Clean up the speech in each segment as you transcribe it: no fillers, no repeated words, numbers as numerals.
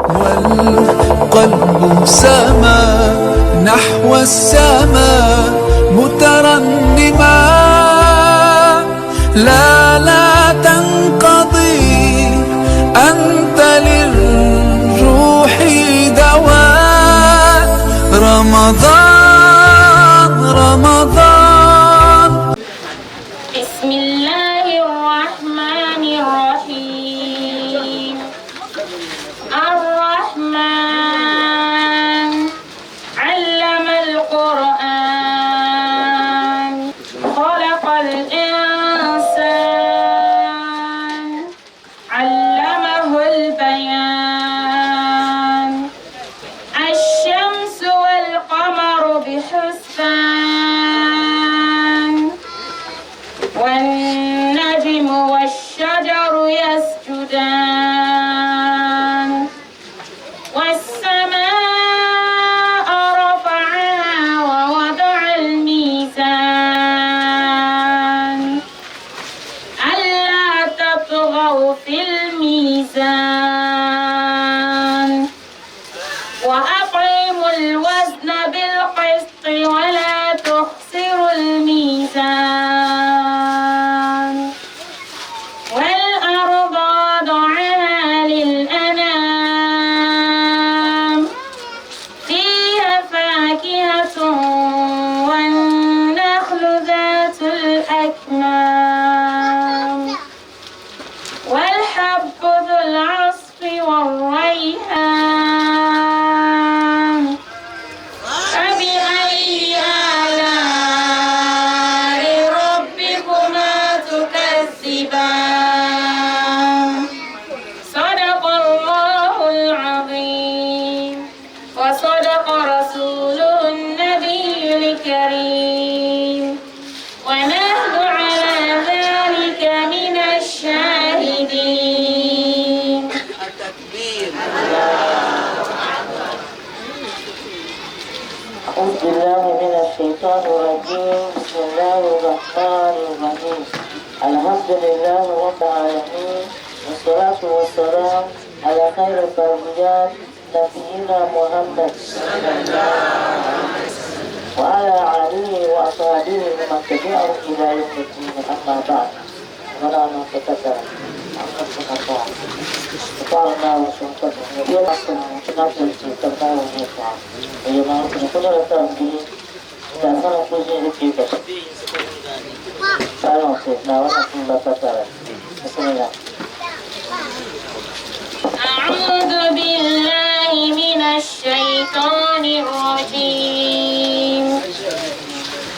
والقلب سما نحو السماء مترنما. لا لا تنقضي، أنت للروح دواء. رمضان رمضان. بسم الله الرحمن الرحيم. الرحمن علم القرآن، خلق الإنسان، علمه البيان. الشمس والقمر بحسبان، والنجم والشجر يسجدان، والسماء رفعها ووضع الميزان، ألا تطغوا في الميزان، وأقيموا الوزن بالقسط ولا تخسروا الميزان، والأرض وضعها للأنام، فيها فاكهة والنخل ذات الأكمام، والحب ذو العصف والريحان، فبأي آلاء ربكما تكذبان؟ صدق الله العظيم وصدق رسوله النبي الكريم، ونحن على ذلك من الشاهدين. أعوذ بالله من الشيطان الرجيم. بسم الله الرحمن الرحيم. الحمد لله رب العالمين، والصلاة والسلام على خير البريات نبينا محمد وعلى آله وأصحابه ومن تبعهم إلى يوم الدين. أما بعد، ولا نتكلم أعوذ بالله من الشيطان الرجيم.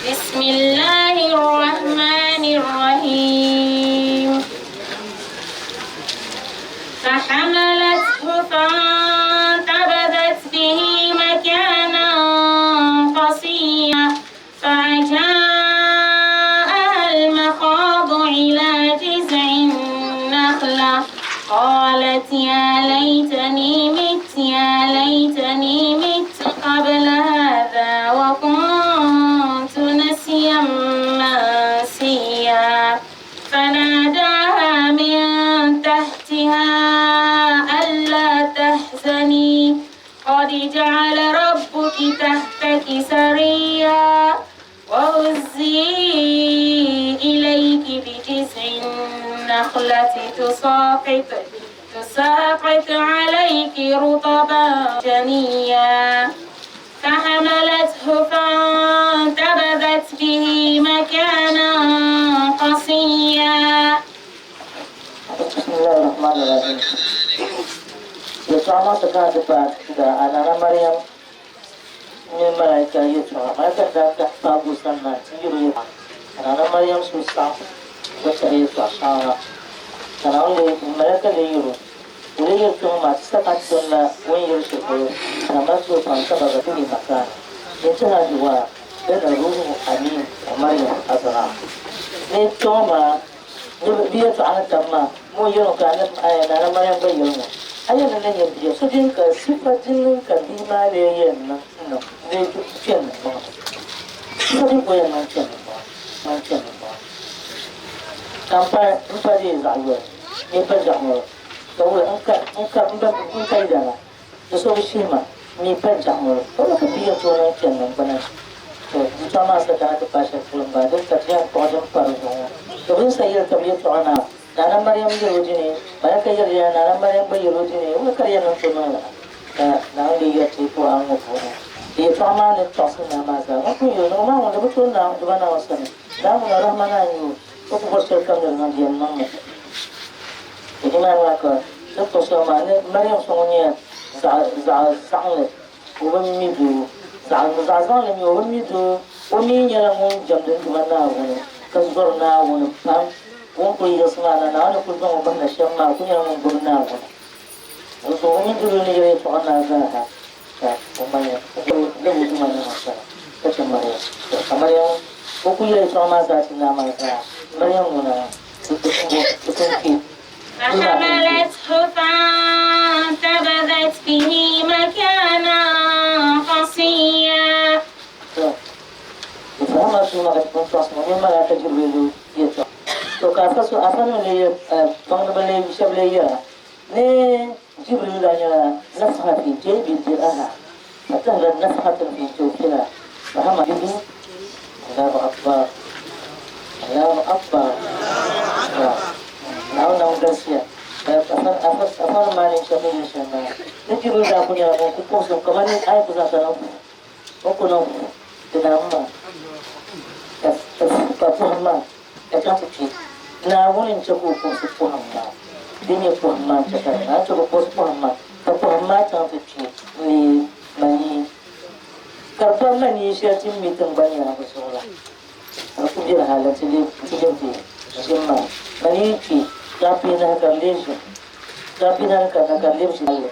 بسم الله الرحمن الرحيم. فحملته فانتبذت به مكانا قصيا، فأجاءها المخاض إلى جذع النخلة، قالت يا ليتني مت، يا ليتني مت قبل هذا وكنت نسيا منسيا. فناداها من تحتها ألا تحزني، قد جعل ربك تحتك سريا، وهزي إليك بجذع النخلة تساقط عليك رطبا جنيا. فحملته فانتبذت به مكانا قصيا. بسم الله الرحمن الرحيم. Yɛltɔɣa maa ti kana ti paai ga Anana Mariam mini malaika yɛltɔɣa. Malaika daa paagi o sani na nti yɛl o yɛltɔɣa. Ka Nana Mariam suhu saɣim ka tɛhi yɛltɔɣ shɛŋa la. Ka Naawuni lee, malaika lee yɛl o, O lee yɛli kpiɔŋ maa ti sa ka ti dɔnila o ni yɛli shɛli polo, فحملته فانتبذت به مكانا. انتهى الحوار بين الروح الأمين ومريم العذراء. Ni kpiɔŋ maa ni bɛ yɛltɔɣa ni tam maa, ŋun yɛli o ka Nana Mariam gba yɛli ŋɔ, A yɛli ni nyɛ bia so din ka sifa din ka bia maa lee yɛn niŋ niŋ lee kpɛm ni ŋɔ. Sifa din ka o yɛn niŋ kpɛm ni ŋɔ, niŋ kpɛm ni ŋɔ. Ka m pa m pa dii zaɣ yoli ni pa zaɣ ŋɔ ka wuli n ka n ka m ba n ka yidana. Di so bi shihi ma, m mi pa jaɣimolo. O bi ku bia ti o niŋ kpɛm niŋgbuna. To, yɛtɔɣa maa sa kana ti paai shɛli polo m-bala, din ka ti yɛn kpuɣi din pa di zuɣu ŋɔ. To bɛ ni sa yɛli tab yɛtɔɣa naa, Naana Mariam yɛl o dini, Malaika yɛli ya, Naana Mariam gba yɛl o dini, wula ka di yɛn niŋ ti o niŋ lala? Ka Naawuni lee yɛri ti Qur'aan ŋɔ puuni, Di yɛtɔɣa maa ni tɔɣisi naa maa zaa, ŋɔ pun yɛli ni o maa ŋun di bi tooi Naawuni Duuma Naawuni sani, Naawuni ŋuna Rahmana n-nyɛ o, o ku bɔri shɛli kam ni di niŋ di yɛn niŋmi. Di nimaani maa ka di kpuɣi shɛba maa ni Mariam so ŋun nyɛ zaɣ zaɣinli, o bi mi doo. Zaɣ zaɣinli n-nyɛ o bi mi doo, o mi nyɛla ŋun jɛmdi n Duuma Naawuni ka zɔri Naawuni pam. O ni kul yiɣisi maa na, Naawuni ni kul zaŋ o bahina shɛm maa, o kul nyɛla ŋun gbibi Naawuni. Dinzuɣu o mini doo ni yɛli yɛtɔɣa naa zaa ha, ka o mali lab o Duuma Naawuni sani ka chɛ Mariam. Ka Mariam o kul yɛli yɛtɔɣa maa zaa ti naa maa zaa, Mariam ŋuna di pun kpi. فحملته فانتبذت به مكانا قصيا. To, di saha maa tuuma ka ti pun tɔɣisi ŋɔ mini malaika Jibrilu yɛtɔɣa. To, ka afa so, afa nim lee baŋdiba lee shɛba lee yɛra ni Jibrilu daa nyɛla nafha fi jaybi dir'aha, fatahlat nafhatun fi jawfiha fahama bihi. Allahu akbar, Allahu akbar. To, Naawuni nam galisiya. Afa nim maa ni shɛba ni yɛli shɛm m-bala. Ni Jibrilu daa kul nyɛla ŋun ku puɣisim kamani a yi ku zaŋ sani o ku niŋ di naawuni maa ka pɔhim maa ka chaŋ ti kpi. Naawuni n-chɛ ka o puɣisi pɔhim maa. Di nyɛ pɔhim maa n-chɛ ka di naan chɛ ka o puɣisi pɔhim maa, ka pɔhim maa chaŋ ti kpi n-leei manii. Ka di pa manii shɛli ti ni mi tiŋgbani yaaŋa zuɣu la, ka di ku beni hal nti lɛbi ʒim maa. Manii kpi zaɣ pihinahi ka di leei ʒim, zaɣ pihinahi ka di lɛbi ʒim.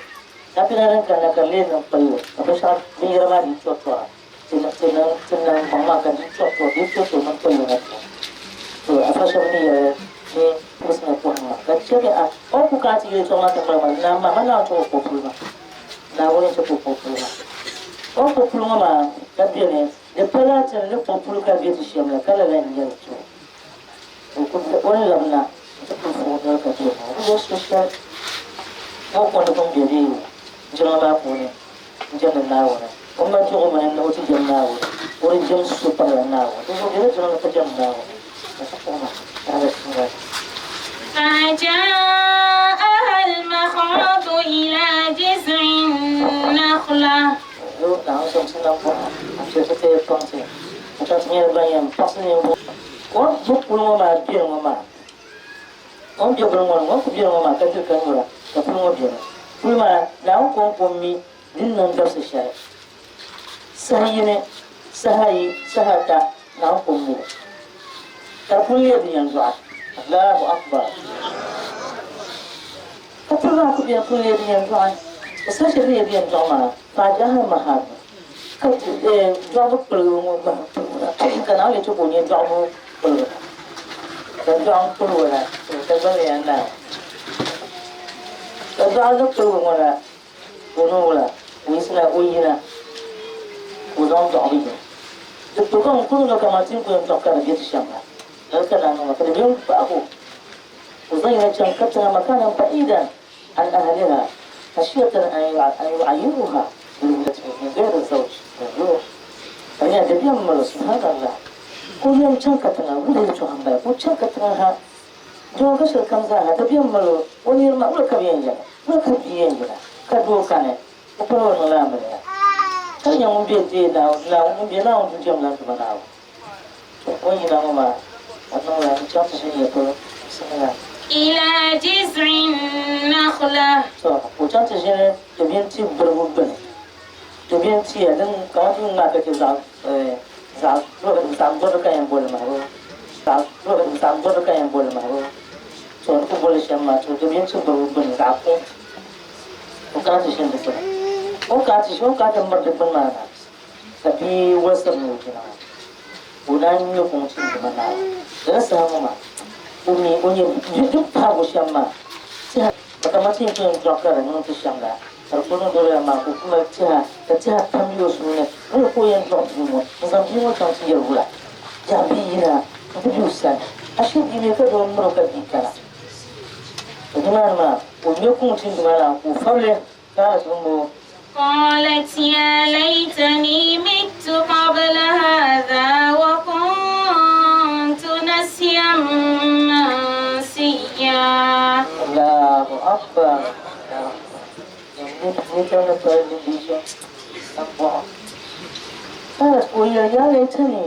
Tapina din kanna ka di lee niŋ kpalli ka binshɛɣu binyɛra maa dii tɔri tɔra ti niŋgbuŋ maa ka di tɔri tɔri di tɔri tɔri niŋ kpalli ŋɔ puuni. To afa shɛba ni yɛli ni puɣisimi pɔhim maa ka chɛ ni a o ni ku kana ti yɛli tɔŋ maa ti ŋmaligi maa ni maa Naawuni chɛ ka o kpuɣi puli maa Naawuni n-chɛ ka o kpuɣi puli maa o ni kpuɣi puli ŋɔ maa ka beni di pala ti ni kpuɣi puli ka be ti shɛm la ka lala n-nyɛ li to o ni labina nti kuli fuɣi noli ka beni o bi yɛli so shɛli o kɔndi kum be bee jiŋli maa puuni n-jɛmdi Naawuni. O ma duɣi mi ni o ti jɛm Naawuni, o di jɛm so pahila Naawuni. Dinzuɣu bela jiŋli ni ka jɛmdi Naawuni, ka so kpuɣi ma ka di bi فأجاءها المخاض إلى جذع النخلة. Yo, Naawuni sɔŋ ti nam buɣa, a chɛ ti teei paŋ ti, ka chaŋ ti nyɛla ban yɛn paɣisi ninvuɣ O ni gbubi puli ŋɔ maa beni ŋɔ maa, o ni be bini ŋɔ ni, o ni kuli beni ŋɔ maa ka diri ka nyura, ka puli ŋɔ beni. Puli maa, Naawuni kɔŋko m-mi di ni niŋ dabisi shɛli. Saha yini, saha ayi, saha ata, Naawuni ko m-mi li. Ka di kuli leei di yɛndɔɣa. Allahu Akbar! Ka puli maa kuli beni kuli leei di yɛndɔɣa. Ka saha shɛli di ni leei di yɛndɔɣa maa, Faajaha Mahad, ka dɔɣibu kpuligibu ŋɔ gbahi puli ka Naawuni lee ti ka o nya dɔɣibu kpuligibu. Ka dɔɣim kpuligi na, ka gbali ya naai. Ka dɔɣim ni kpuligi ŋɔ na, ka o niŋ wula? Ka o yiɣisina, o yina, ka o zaŋ dɔɣibu yini. Di kpuligi ŋɔ kuli niŋ kaman ti ni ku yɛn dɔɣi ka di be ti shɛm la. Lala ka Naa niŋ maa, ka di be m-baɣig o, ka o zaŋ yina chaŋ katiŋa makanan ba'idan an ahliha khashiyatan an yu'ayyiruha bilwilati min ghayri zawj. Ka di nyɛla dabiɛm m-mali o, subhanallah. Ka o yɛn chaŋ katiŋa, wula yɛltɔɣa m-bala, ka o chaŋ katiŋa ha, doo ka shɛli kam zaa ha, dabiɛm m-mali o, o niriba maa, wula ka bɛ yɛn yɛli, wula ka bia yɛn yina, ka doo kani, o pala o niŋla amiliya, ka di nyɛ ŋun be deei Naawuni, ŋun be Naawuni duu jɛmla n Duuma Naawuni. To o ni yina ŋɔ maa, o niŋla n-chaŋ ti ʒini ya polo, bisimila. Ila jiz'in nakhla. To o chaŋ ti ʒini tobin ti birigu gbini. Tobin tia din kamani ti ni ŋmaai ka chɛ zaɣ zaɣ zaɣ gɔrili ka yɛn boli maa zaɣ zaɣ gɔrili ka yɛn boli maa to ni ku boli shɛm maa to tobin ti birigu gbini zaɣ kuŋ o kana ti ʒini di gbini o kana ti o kana ti miri di gbini maa na ka bia wolisiri ni o jina maa ka o naan ŋme kuŋ chimdi ma naawuni lala saha ŋɔ maa o mi o nyɛ din paagi o shɛm maa tiha ka kamani ti yɛn ku yɛn dɔɣi ka di niŋ ti shɛm la ka di kuli niŋ doli maa ka o ku mali tiha ka tiha pam be o suhu ni ni ka o yɛn dɔɣi bia ŋɔ n-zaŋ bia ŋɔ chaŋ ti yɛli wula yaha bia yina n-ti be o sani ashee bia mi ka doo miri o ka bia kana ka nimaani maa ka o ŋme kuŋ chimdi ma na ka o fabili ka a ti mo. قالت يا ليتني مت قبل هذا وكنت نسيا منسيا. Allahu Akbar. قالت ويا يا ليتني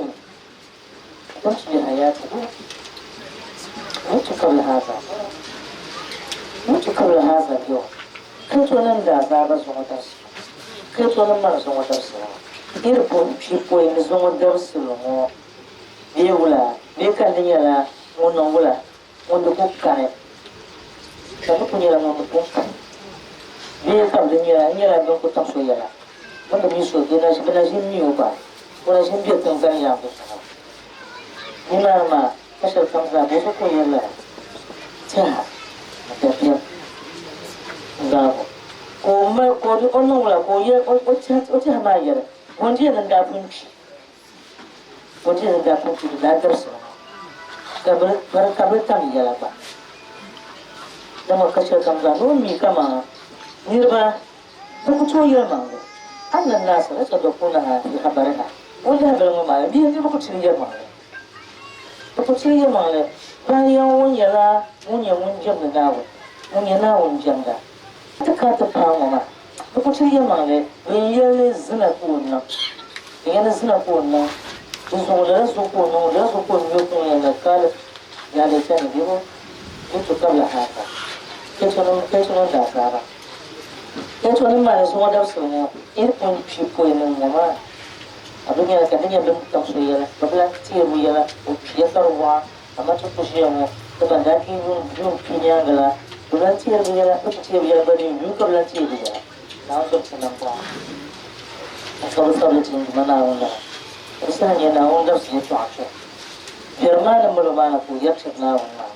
كنت بحياتي مت قبل هذا، مت قبل هذا اليوم. كنت ولن ذا بزغ درس، كنت ولن ما زغ درس إربون في بوين زغ درس لهم بيولا بيكان يلا ونولا وندكوكاني ka ku nyɛla ŋun bi pun kani bee ka di nyɛla n nyɛla bin ku tam so yɛla bɛ ni mi so bɛ na ʒi mi o gba o na ʒi bɛ tiŋgbani yaangi zuɣu nimaani maa ka shɛli kam zaa bɛ ku yɛlila tɛha ni dabiɛm n gaabu ka o mali ka o niŋ wula ka o yɛ o tɛha maa yɛli bondiyɛn n daa pun kpi, bondiyɛn n daa pun kpi di daa dabisili ŋɔ ka bɛ tam yɛla gba. Dama ka shɛli kam zaa ni o mi kaman niriba bɛ ku tooi yɛlimaŋli, anna n-naasa la yusaddiquunaha fi khabariha, o lahibali ŋɔ maa bee niriba ku tiri yɛlimaŋli. Bɛ ku tiri yɛlimaŋli bayan o nyɛla ŋun nyɛ ŋun jɛmdi Naawuni, ŋun nyɛ Naawuni jɛmda. Ti ka ti paai ŋɔ maa, bɛ ku tiri yɛlimaŋli bɛn yɛli ni zina ka o niŋ, bɛn yɛli ni zina ka o niŋ, di zuɣu lala zuɣu ka o niŋ, lala zuɣu ka o ŋme kuŋ yɛn ni kal yaa laytani bɛ Yesu kabila haka Yesu ŋun daa zaaba. Yesu ni mali zuŋɔ dabisili ŋɔ iri pun kpi pɔi ni ŋ-ŋɔ maa. A bi nyɛla ka di nyɛ bɛ ni tam so yɛla, bɛ bi lahi teeri o yɛla, o kpiya ka di wɔɣa, amaa ti ku ʒiya ŋɔ ti ban daa kpi yuun pia nyaaŋa la, bɛ bi lahi teeri bɛ yɛla, bɛ ti teeri bɛ yɛla gba ni yuui ka bɛ lahi teeri bɛ yɛla. Naawuni gbubi ti nambɔɣu ka bi sabili ti Duuma Naawuni lana. Ka di saha nyɛ Naawuni dabisi yɛtɔɣa kpe. Biɛri maa ni mali o maa na ka o yɛri tiri Naawuni maa.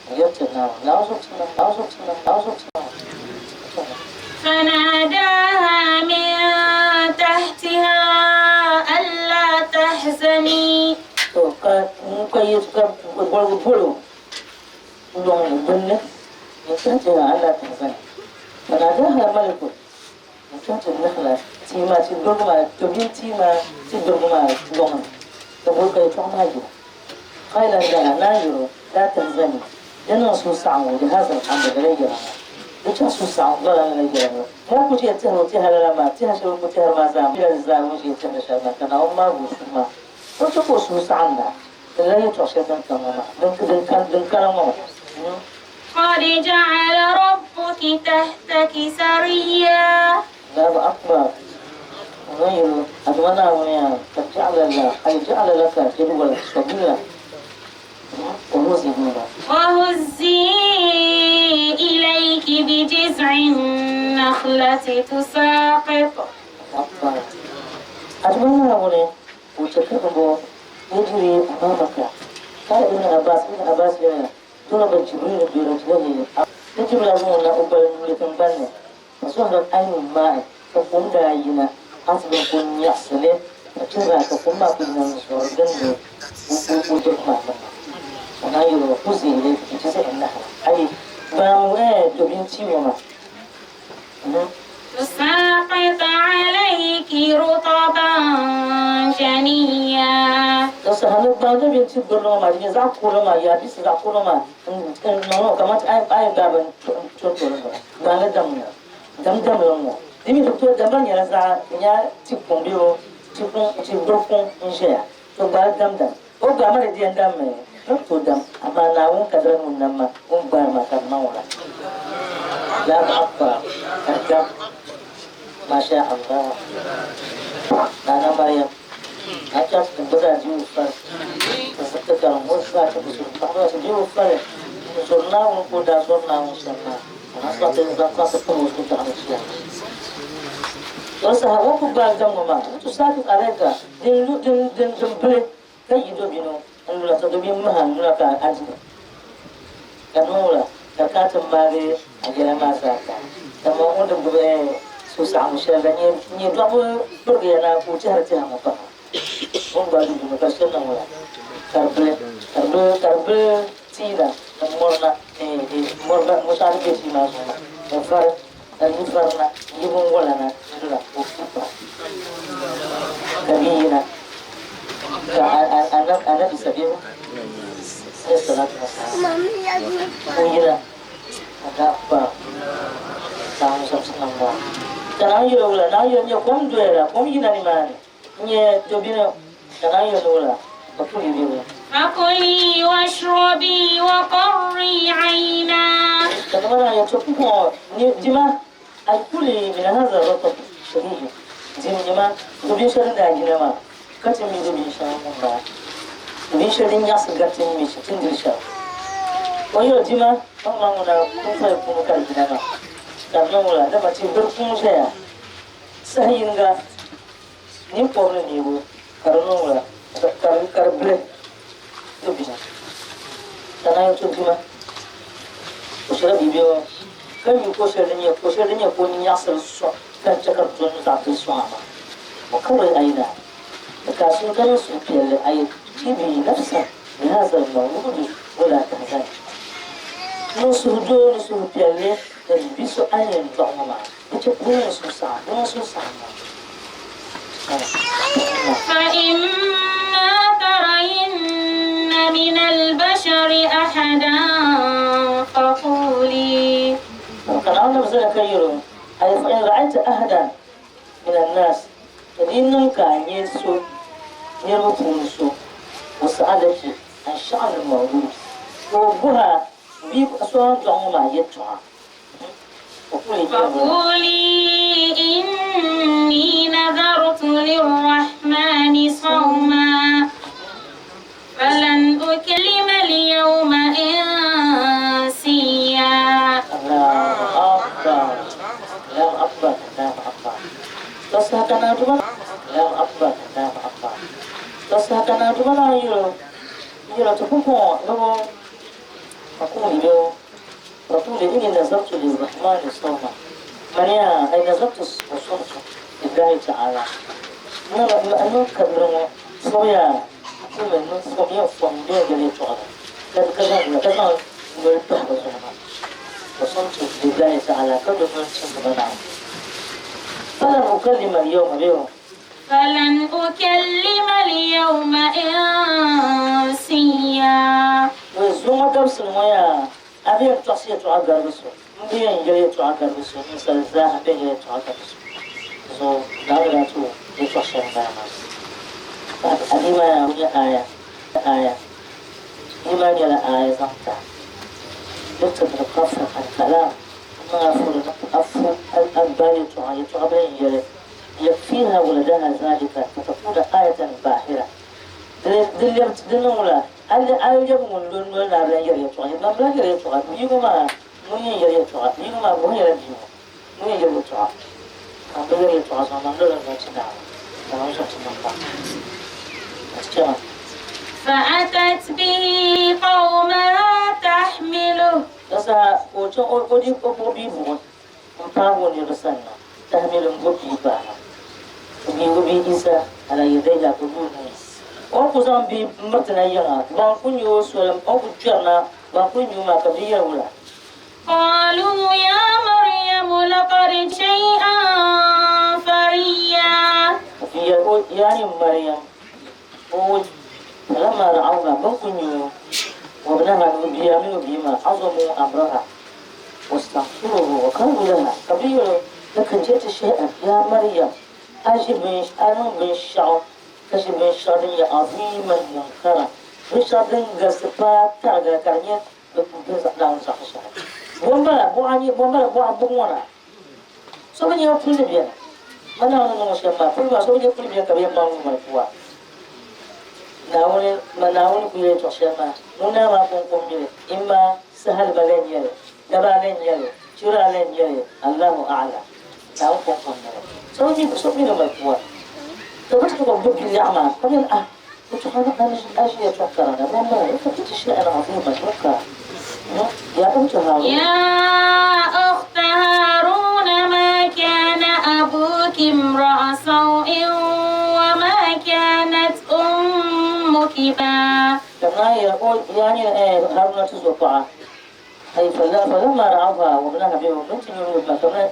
O yɛri tiri Naawuni, Naawuni zuɣu ti nam, Naawuni zuɣu ti nam, Naawuni zuɣu ti nam. فناداها من تحتها ألا تحزني. To ka n ka yi ka boligu bol o lɔŋ ni gbunni min tahtiha alla tahzani. فناداها ملك min tahti النخلة tia maa ti dorigu maa tobin tia maa ti dorigu maa lɔŋ ni ka boli ka yɛtɔɣa maa yira qailan laha naan yɛl o laa tahzani di niŋ suhusaɣiŋgu lihaza al-amri lala yɛla ŋɔ di chaŋ suhusaɣiŋgu lala lala yɛla ŋɔ ŋɔ ku chɛ tɛhiri o tɛha lala maa tɛha shɛli o ku tɛhiri maa zaa bila zaa ŋun ʒiya tɛhiri shɛli maa ka Naawuni maagi o suhu maa o chɛ ka o suhu saɣim na di lala yɛtɔɣ shɛli din ka ŋɔ maa din kana ŋɔ maa. قد جعل ربك تحتك سريا. Allahu Akbar غير أدونا ونيا قد جعل الله أي جعل لك جدولا سبيلا وهزي وهزي إليك بجذع النخلة تساقط. أكبر أدونا ونيا وتكبر يجري أمامك. قال ابن عباس، ابن عباس يا ضرب جبريل برجله يجري أمامنا أبل لتنبني فظهرت عين الماء فقم داينا أصبح كن يحصل فترى فقم ما كنا نشعر جنبه وترفع ونعير وخزي إليك بجزء النخلة أي بامو تبنتي وما تساقط عليك رطبا جنيا. Wasu hannu ba da binti gurno ma ne za ku ma ya bisa za ku ma no kamar ai ai ga ban tontoro ba ba na dam na dam dam lo mo dimi to dam ban ya za ya ti kun biyo ti kun ti gurkun in shaya to ba dam dam o ga mara diyan dam me no to dam amma na wun kadar mun nan ma un ba ma kan ma wala la akbar dam masha Allah Nana Maryam hata kubuza jiwu fara ka musa ta bisu ba su jiwu fara zurna wun ko da zurna wun sanna na sa ta za ka ta ko su ta hanci wasu hawa ku ba gan ma to sa ku alega din lu din din din bule kai ido bino an lura ta dobin ma han lura ka aji ka nura ka katin mare a gida ma sa ka kamar wanda gobe su samu shalla ne ne dogo burge na ku ci har ci ha ma on ba du ka shalla wala karbe karbe karbe tira morna e morna musari be ti ma so na far ka yi varina n-yi binwala na n-dira ka o puhi ba, ka bɛ yina ka Anabi Sabibu alayhi salatu wa salam ka o yina ka daa kpaai Naawuni zɔbisinim maa. Ka naan yɛli o wula? Naan yɛli, N-nyɛ kom doya la, kom yina nimaani. N-nyɛ dobino, ka naan yɛli ni wula? Ka puli bɛ ni. Fakuli washrabi wa qarri ayna. Ka ti naan yɛli, To pumpɔŋɔ ni dima, ay kuli min haza ratab shadihi, dim nima do binshɛli din daa yina maa, ka ti mi do binshɛŋa ŋun maa, do binshɛli din nyaɣisi gari ti ni mi ti ni diri shɛli. O yɛli, Dima, maŋmaŋ ŋuna pun fali puuni ka di yina maa, ka di niŋ wula, dama ti biri puuni ʒɛya saha yinga ninkɔbili neebu ka di niŋ wula ka di bili ti bina ka naan ti duma o shɛla bia bɛ ka nyu ko shɛli din nyɛ ko shɛli din nyɛ ko nyaɣasiri sɔŋ ka chɛ ka di doni zaɣ bili sɔŋ a maa o ka bi ayina di ka a suhu ka niŋ suhupiɛlli a yi tibi nafsa bi haza al-mawludi wala tahzan niŋ suhudoo ni suhupiɛlli ni bi so a ni yɛn dɔɣi ŋɔ maa. فإما ترين من البشر أحدا فقولي فإن رأيت أحدا من الناس فإن كان يسوع يربطون سوء وسألك عن شأن المولود وبها بيك أسوان ما يتوعى. فقولي إني نذرت للرحمن صوما فلن أكلم اليوم إنسيا. الله أكبر الله أكبر الله أكبر. الله أكبر الله أكبر. فقولي إني نذرت للرحمن صوما. من يا أي نذرت وصمت لله تعالى. أنا كبرنا صويا كل صوميا صوميا جلي تعالى. كذا كذا كذا وصمت لله تعالى كل من صمنا. فلن أكلم اليوم اليوم. فلن أكلم اليوم إنسيا. وزوما درس المياه. أبي التعصية تعقر بسو مبين جري تعقر بسو إنسان زاها بين تعقر بسو زو دعوة تو يتوشى ما أبي ما يا آية آية إما جل آية زمتا يكتب القفر الكلام ما أفر أفر الأبالي تعقر جري يكفيها ولدها ذلك فتكون آية باهرة دل دل أنا جاب من دون من أبلا يجري يطلع، ما أبلا يجري يطلع، بيجوا ما مو يجري يطلع، بيجوا ما مو يجري مو يجري يطلع، أبلا يجري يطلع، ما أبلا يجري يطلع، ما أبلا. فأتت به قومها تحمله. بس أودي أبوبي مو، مباهون يرسلنا تحمل مبوبي باها، بيجوا إنسا على يديها بقولون. O ku zaŋ bi mirtina yiŋa ban ku nyɛ o soli o ku kpɛrina ban ku nyu maa ka bi yɛli wula. قالوا يا مريم لقد شيئا فريا. يا مريم فلما رأوها ban ku nyu وابنها بيامين بهما عظموا أمرها واستغفروه وقالوا لها كبير لكن جئت شيئا يا مريم أجب أنا بن شعر كشف من شر عظيما منكرا من شر قصفات تاغا كانيت بنزع صح صح بومبلا بواني بومبلا بوا بومونا سو بني يقول بيا ما أنا نمشي ما كل ما سو بني يقول بيا كبير ما هو مرفوع ناوني ما ناوني كل تشي ما منا ما كون كون إما سهل بلين يلي دبالين يلي شرالين يلي الله أعلم ناون كون كون سو بني سو بني مرفوع تبتك ربك الأعمى قال أه وتحنا أشياء تفكرنا والله أنت شيئا عظيما توقع يا أخت هارون يا أخت هارون ما كان أبوك امرأ سوء وما كانت أمك با كما يقول يعني هارون تزوقع Ay falamma ra'awha wa ibnaha bi binti min ma kamar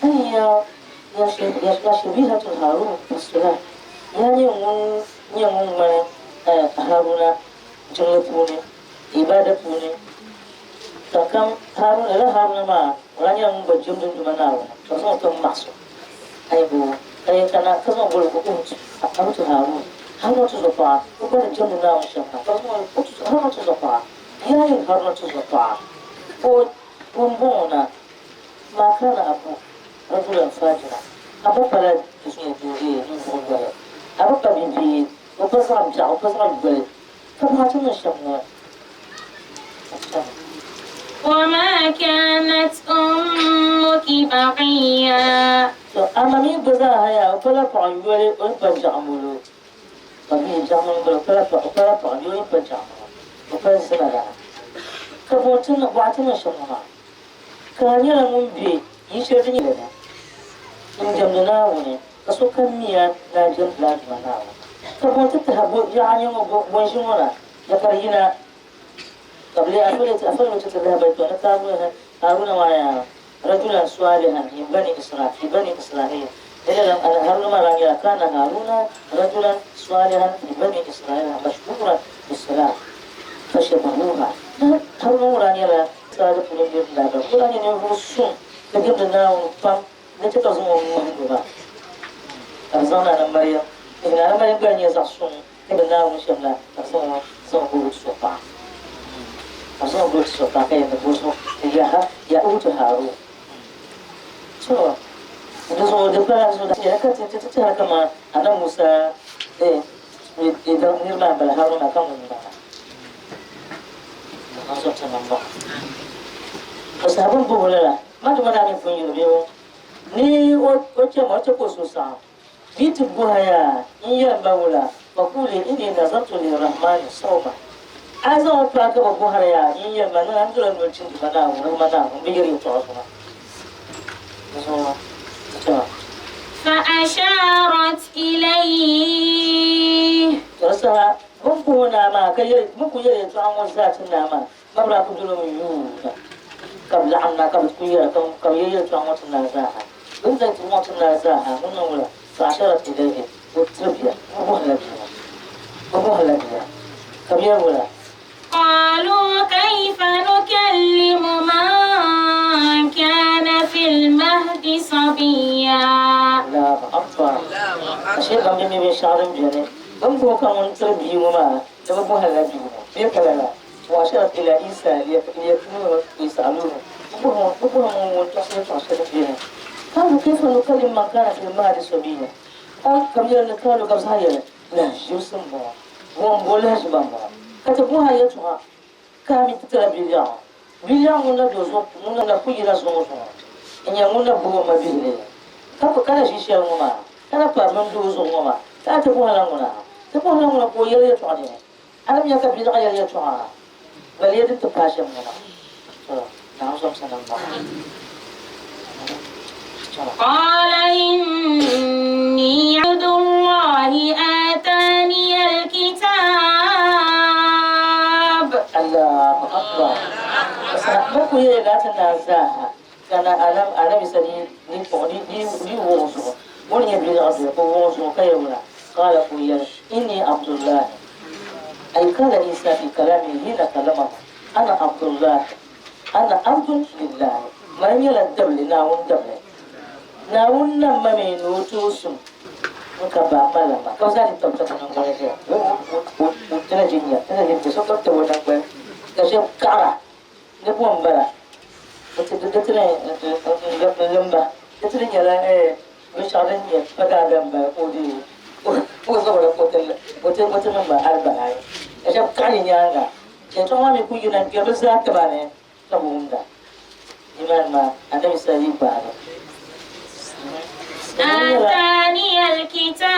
ay ya ya ya shabihatu Harun as-salam ya nye ŋun nye ŋun ŋmani Haruna jiŋli puuni ibada puuni ka kam Haruna la Haruna maa o lahi nyɛla ŋun gba jɛmdi n Duuma Naawuni ka bɛ zaŋ o tom maɣisi ay bo ka yɛn kana ka zaŋ boli o ukhtu Harun Haruna tuzɔpaɣa o gba ni jɛmdi Naawuni shɛm maa ka bɛ zaŋ o Haruna tuzɔpaɣa yayin Haruna tuzɔpaɣa o pumpɔŋɔ na ma kana abu rajulan fajira a ba pala ninvuɣ yoli a bi pa bibia o pa zaɣ biɛɣu o pa zaɣ yoli ka paɣa ti niŋ shɛm ŋɔ. وما كانت أمك بغيا. To a ma mi gba zaa ha yaa o pala paɣ yoli o ni pa biɛɣu molo ka bihi biɛɣu molo m-bala o pala paɣ o pala paɣ yoli o ni pa biɛɣu molo o pala zina lana ka bɔ ti niŋ bɔɣa ti niŋ shɛm ŋɔ maa ka a nyɛla ŋun be yi shɛli din nyɛ lana n-jɛmdi Naawuni ka sokam mi a ni a jɛmdila a Duuma Naawuni ka bɔ ti tahi bɔ yaɣa nyɛ ŋɔ bɔ n-ʒi ŋɔ na ka di yina قبل أفلت تذهب هارون ويا رجلا صالحا من بني إسرائيل في بني إسرائيل إلى هارون ما كان هارون رجلا صالحا من بني إسرائيل مشهورا بالصلاة فشبهوها هارون رانيا صالح من بني قرآن ينفسون لكن لنا ونفهم نتكلم مهدوها أرزانا مريم إن أنا مريم كان يزعصون إن لا مشملا أرزانا زوجه السلطان أرزانا السلطان كي ينفسون يا يا أوت هارون شو نزو دبلا نزو يا كتير تتها كما أنا موسى إيه إذا نرمى بالهارون كم من نزو تمام بس هبون بقول ما تبغى نفهم يبيو ni o ce ma ce ko so sa bi ti buhaya in yan bawula fa quli inni nazartu lirrahmani sawma a zaŋ o paai ka bi buhari ya in yan ma na dole no cin ma na wurin ma na bi yiri to so so فأشارت إليه to sa mun ko na ma ka yiri mun ku yiri to an wasa tin na ma mabra ku dole mun yu kabla anna kabla ku yiri kan ka yiri to an wasa na za من ذات المعطي نازاها من أولى فأشارت إليه والتربية ومهلة بها ومهلة بها كم يولى قالوا كيف نكلم من كان في المهد صبيا لا أكبر أشياء كم يمي بشعر بجاني كم هو كم من تربية وما تبغى مهلة بها بيكلا لا وأشارت إلى عيسى ليكونوا يسألونه وبهم وتصل تعشر بها قالوا كيف نكلم من كان في المهد صبيا أو كم يرى قالوا قبل هاي لا جوسم بوا وهم بولا جبان بوا كتبوها يتوها كامي تتلا بليان بليان ولا دوزو ولا كوي لا زوزو إن يمونا بوا ما بيلي كم كان شيء وما كان بارمن دوزو وما كتبوها لنا تبوها لنا بوا يلي يتوها أنا ميا كبير يلي يتوها بل يدي تباشر منا نعم سلام قال إني عبد الله آتاني الكتاب الله أكبر بس مكو يلا تنازاها كان أنا أنا مثلي ني ني ني ووزو وني يبلغ عبد ووزو كيولا قال خويا إني عبد الله أي قال عيسى في كلامه هنا كلامه أنا عبد الله أنا عبد لله ما يلا الدبل ناون دبل ناون نما من وتوسم nka ba malama ka za ni tabta kan ngwale ya wo tana jinya tana jinya so ka ta wona gbe ka she kara ne ko mbara ko te de tana lamba te tana nyala eh mi shawde nye pa da lamba ko di ko so wala ko te ko te ko te lamba alba ai ka she kani nyanga ke to ma mi ku yuna ke ba za ta ba ne ka bunda iman ma annabi sai ba آتاني الكتاب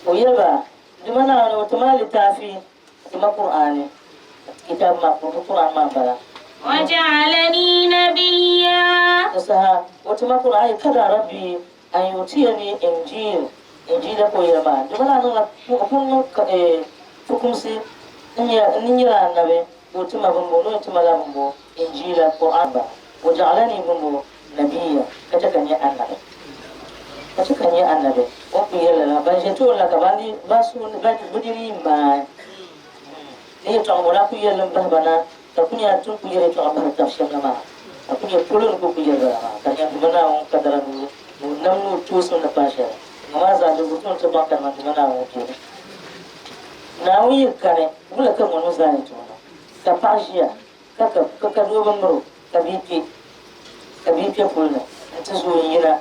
ويبا دمنا وتمالي تافي تما قرآني كتاب ما قرآن ما بلا وجعلني نبيا تسها وتما قرآن كذا ربي أن يؤتيني إنجيل إنجيل كويما دمنا نونا كون فكمسي نيرا النبي Ka o ti ma bimbo ni o ti ma la bimbo, Injiila, Qur'an ba. Wa ja'alani bimbo nabiyya, ka chɛ ka n nyɛ Annabi. Ka chɛ ka n nyɛ Annabi. O ni kuli yɛli lala, ban ʒe tooni la ka ban di ban suhu ni ban bɛ diri yi maai ni yɛtɔɣa ŋɔ daa kuli yɛli li m-bahi ba na, ka ku nya ti ni kuli yɛli yɛtɔɣa bahiri tab shɛm la maa, ka ku nya polo ni kuli kuli yɛli bala maa, ka di nya Duuma Naawuni kadara ni o nam ni o toosim ni paai shɛli. Ŋɔ maa zaa di wuhi ti ni ti baŋ kadama Duuma Naawuni beni. Naawuni yi kani, wula ka ŋɔ niŋ zaa ni tooi niŋ? Ka paɣa ʒiya ka ka ka doo bi miri o, ka bia kpe, ka bia kpe puli ni nti zooi n-yina,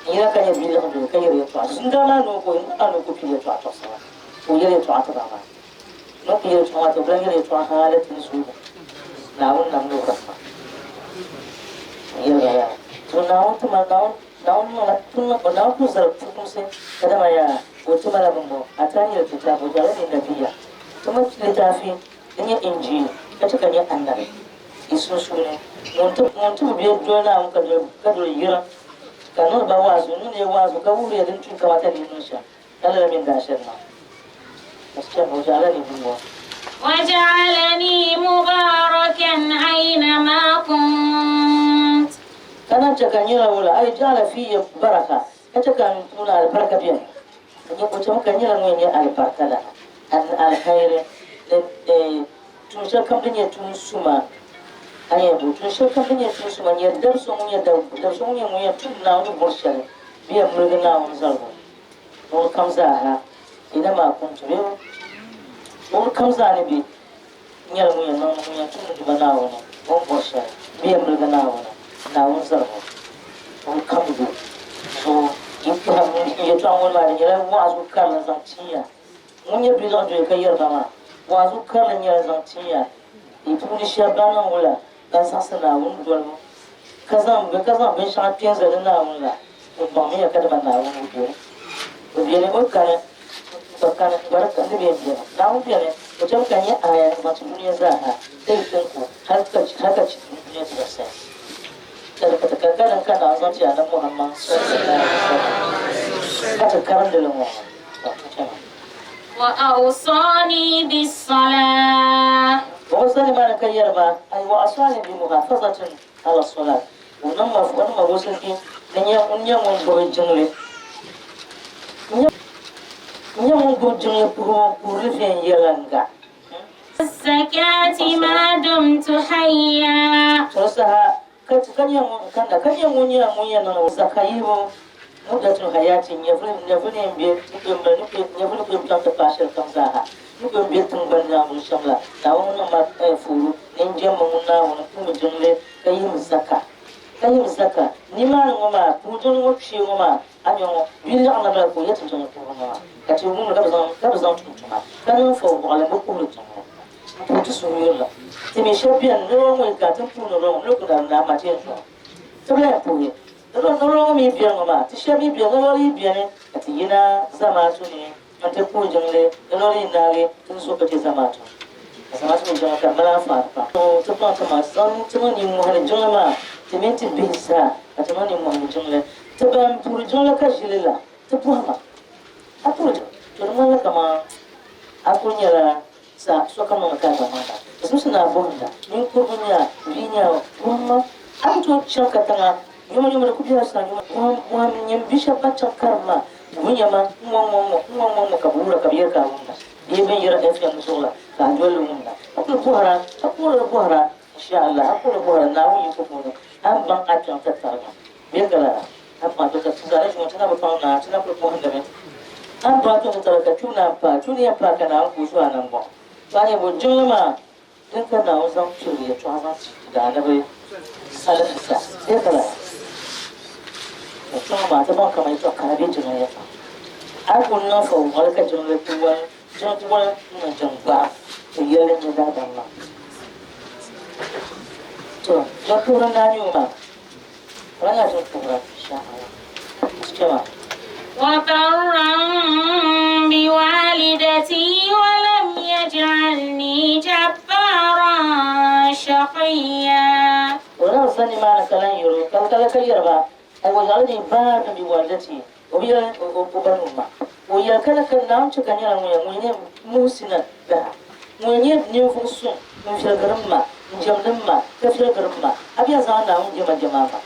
n-yina ka nyɛ bia liɣidoo ka yɛri yɛtɔɣa. Zundaa maa ni o ko, maa ni o ku pili yɛtɔɣa tɔɣisi maa, ka o yɛli yɛtɔɣa ti ba maa. Ni o ku yɛli yɛtɔɣa maa ti o bi lan yɛli yɛtɔɣa hali ti ni zooi ba. Naawuni nam ni o rahima. N-yɛli ba yaa, To Naawuni ti ma, Naawuni Naawuni niŋla Naawuni kul zali fukumsi kadama yaa, o ti ma la bimbo, Atani al-kitab wa ja'alani nabiyya, ti ma litaafi din nyɛ Injil ka chɛ ka n nyɛ anabi yi sunsuuni. Ŋun ti bi be doli Naawuni ka doli yiriŋ ka niŋdi ba waazu, n ni leei waazu ka wuhiri ya din tuhi kamata ni yi niŋ shɛm, ka lala mi n-daa shɛli niŋ. Ka ti chɛ wa ja'alani bimbo. Wa ja'alani mubarakan aynama kunt. Ka naan chɛ ka n nyɛla wula, ay ja'ala fiya baraka, ka chɛ ka n puuni alibarika beni. Ka nyɛ o chɛmi ka n nyɛla ŋun nyɛ alibarika lana, aliheri ni tuun shɛli kam din nyɛ tuun suma, a ni yɛn bo tuun shɛli kam din nyɛ tuun suma n-nyɛ dab so ŋun nyɛ dab so ŋun nyɛ ŋun yɛn tum Naawuni ni bɔri shɛli bee yɛn miligi Naawuni zaligu luɣili kam zaa ha, inama kuntu bee luɣili kam zaa ni be n nyɛla ŋun yɛn niŋ ŋun yɛn tumdi Duuma Naawuni o ni bɔri shɛli bee yɛn miligi Naawuni Naawuni zaligu luɣili kam ni be zuɣu. Yi kpɛhim n yɛtɔɣa ŋɔ maa di nyɛla wa'azu karili n-zaŋ tin ya. Ŋun nyɛ biliɣi doli ka yɛri ba maa, wa'azu karili n-nyɛli n-zaŋ tin ya. Yi puuni shɛba ban niŋ wula ban zaɣisi Naawuni dolibu ka zaŋ ka zaŋ binshɛŋa kpe n-zali Naawuni la, o baŋmiya kadama Naawuni o beni. O beni, o kani, n gba kani, n gba di ka, di bee m-beni. Naawuni beni, o chɛmi ka n nyɛ aaya n-zaŋ ti dunia zaa ha, ka yi kɔŋko hal ka hal ka chi dunia ti galisi. Ka di ka ti ka ka din ka Naawuni zaŋ ti Annabi Muhammad sallallahu alaihi wasallam ka ti karindi li ŋɔ maa, ka chɛ ma. وأوصاني بالصلاة. O zali ma ni ka yɛli ma, Ay wa asani bi muhafazatin ala salat, o niŋ ma o niŋ ma wasinki ni nyɛ n nyɛ ŋun gbubi jiŋli n nyɛ ŋun gbubi jiŋli puhibu puhirili viɛnyɛliŋga. والزكاة ما دمت حيا. To saha Ka ti ka nyɛ ŋun kanna, ka nyɛ ŋun nyɛla ŋun yɛn niŋ zaka yihibu muddatul hayati, nyɛvuli nyɛvuli ni yɛn be ni kpe m-bali ni kpe nyɛvuli ni kpe m-chaŋ ti paai shɛli kam zaa ha, ni kpe m-be tiŋgbani ni a shɛm la. Naawuni ŋun niŋ ma fuuru ni n jɛmmi ŋun Naawuni puuni jiŋli ka yihim zaka, ka yihim zaka. Nimaani ŋɔ maa, puuni jiŋli ŋɔ kpee ŋɔ maa, a nya ŋɔ, bia liɣi namla ka o yɛ ti jiŋli puhibu ŋɔ maa, ka ti wum li ka bɛ zaŋ ka bɛ zaŋ tum tuma, ka niŋ fɔbuɣili m-bi puhiri jiŋli. N puhi ti suhuyurila. Ti mi shɛba beni niriba ŋɔ yi ka ti ni puhi niriba ŋɔ ni ku dari naa maa ti yɛn zɔri. Ti bi lahi puhi niriba ŋɔ mi beni ŋɔ maa ti shɛba mi beni niriba yi beni ka ti yina zamaatu ni n-ti puhi jiŋli niriba yi naagi ti ni zo ka chɛ zamaatu ka zamaatu mi jiŋli ka di mali anfaani pam. Ti paŋ ti maŋ zaŋ ti niŋ nimmohi ni jiŋli maa ti mini ti bihi zaa ka ti niŋ nimmohi ni jiŋli ti ban puhiri jiŋli ka ʒili la ti bɔhima a puhiri jiŋli to di ŋmanila kaman a kuli nyɛla Sa sokam niŋdi ka a gba niŋda. Zimsi ni a bohimda, ninkurigu n-nyɛ a, bia n-nyɛ a, bohimma. A ni tooi chaŋ katiŋa yomyoma di ku bela sani yoma. Bohim, bohim nyini bi shɛba ban chaŋ karim maa, bɛ nya ma n-ŋɔ ŋɔ ŋɔ, n-ŋɔ ŋɔ ŋɔ ka bɛ wuhira ka bɛ yɛri ka a wumda. Bee bɛ ni yɛri FM zuɣu la ka a doli li wumda. A kuli bɔhira, a kuhiri bɔhira, insha Allah, a kuhiri bɔhira Naawuni yiko puuni, a ni baŋ a kpiɔŋ ti tariga. Bee ka lala, a ni baŋ a kpiɔŋ ti tariga. Ti zaa ni ʒi ŋɔ, ti na bi paŋ Naa, ti na kuli bɔhindimi. A ni baŋ kpiɔŋ ti tariga ka kpibu naan paai, kpibu ni yɛn paai ka Naawuni ku o zuɣu a nambɔɣu. To a ni yɛn bo jiŋli maa din ka Naawuni zaŋ pirigi yɛtɔɣa zaŋ ti daanabi Salihisa bee ka lala? Ka kpiɔŋ maa ti baŋ kaman yɛtɔɣ kara bee jiŋli yɛtɔɣa. A yi kul niŋ fɔbuɣili ka jiŋli ti wali, jiŋli ti wali n-niŋ jiŋ gbaɣu, to yɛlli n-nyɛ daadam maa. To jɛn puhiri n-daa nyɛ o maa. O lahi nyɛla jɛn puhira, insha Allah. Kpɛma. وبرا بوالدتي ولم يجعلني جبارا شقيا. O daa zani nimaani ka lan yɛl o, ka ka ka yɛri ba, Ai وجعلني بارا بوالدتي, o bi yɛli o ba ni o ma. O yɛli ka la ka Naawuni chɛ ka n nyɛla ŋun yɛn ŋun nyɛ muhsina biha, ŋun nyɛ ninvuɣ suŋ. N-viɛlgiri m ma, n-jɛmdi m ma, ka viɛlgiri m ma. A bɛ yɛn zaŋ Naawuni jɛma jɛm a ma,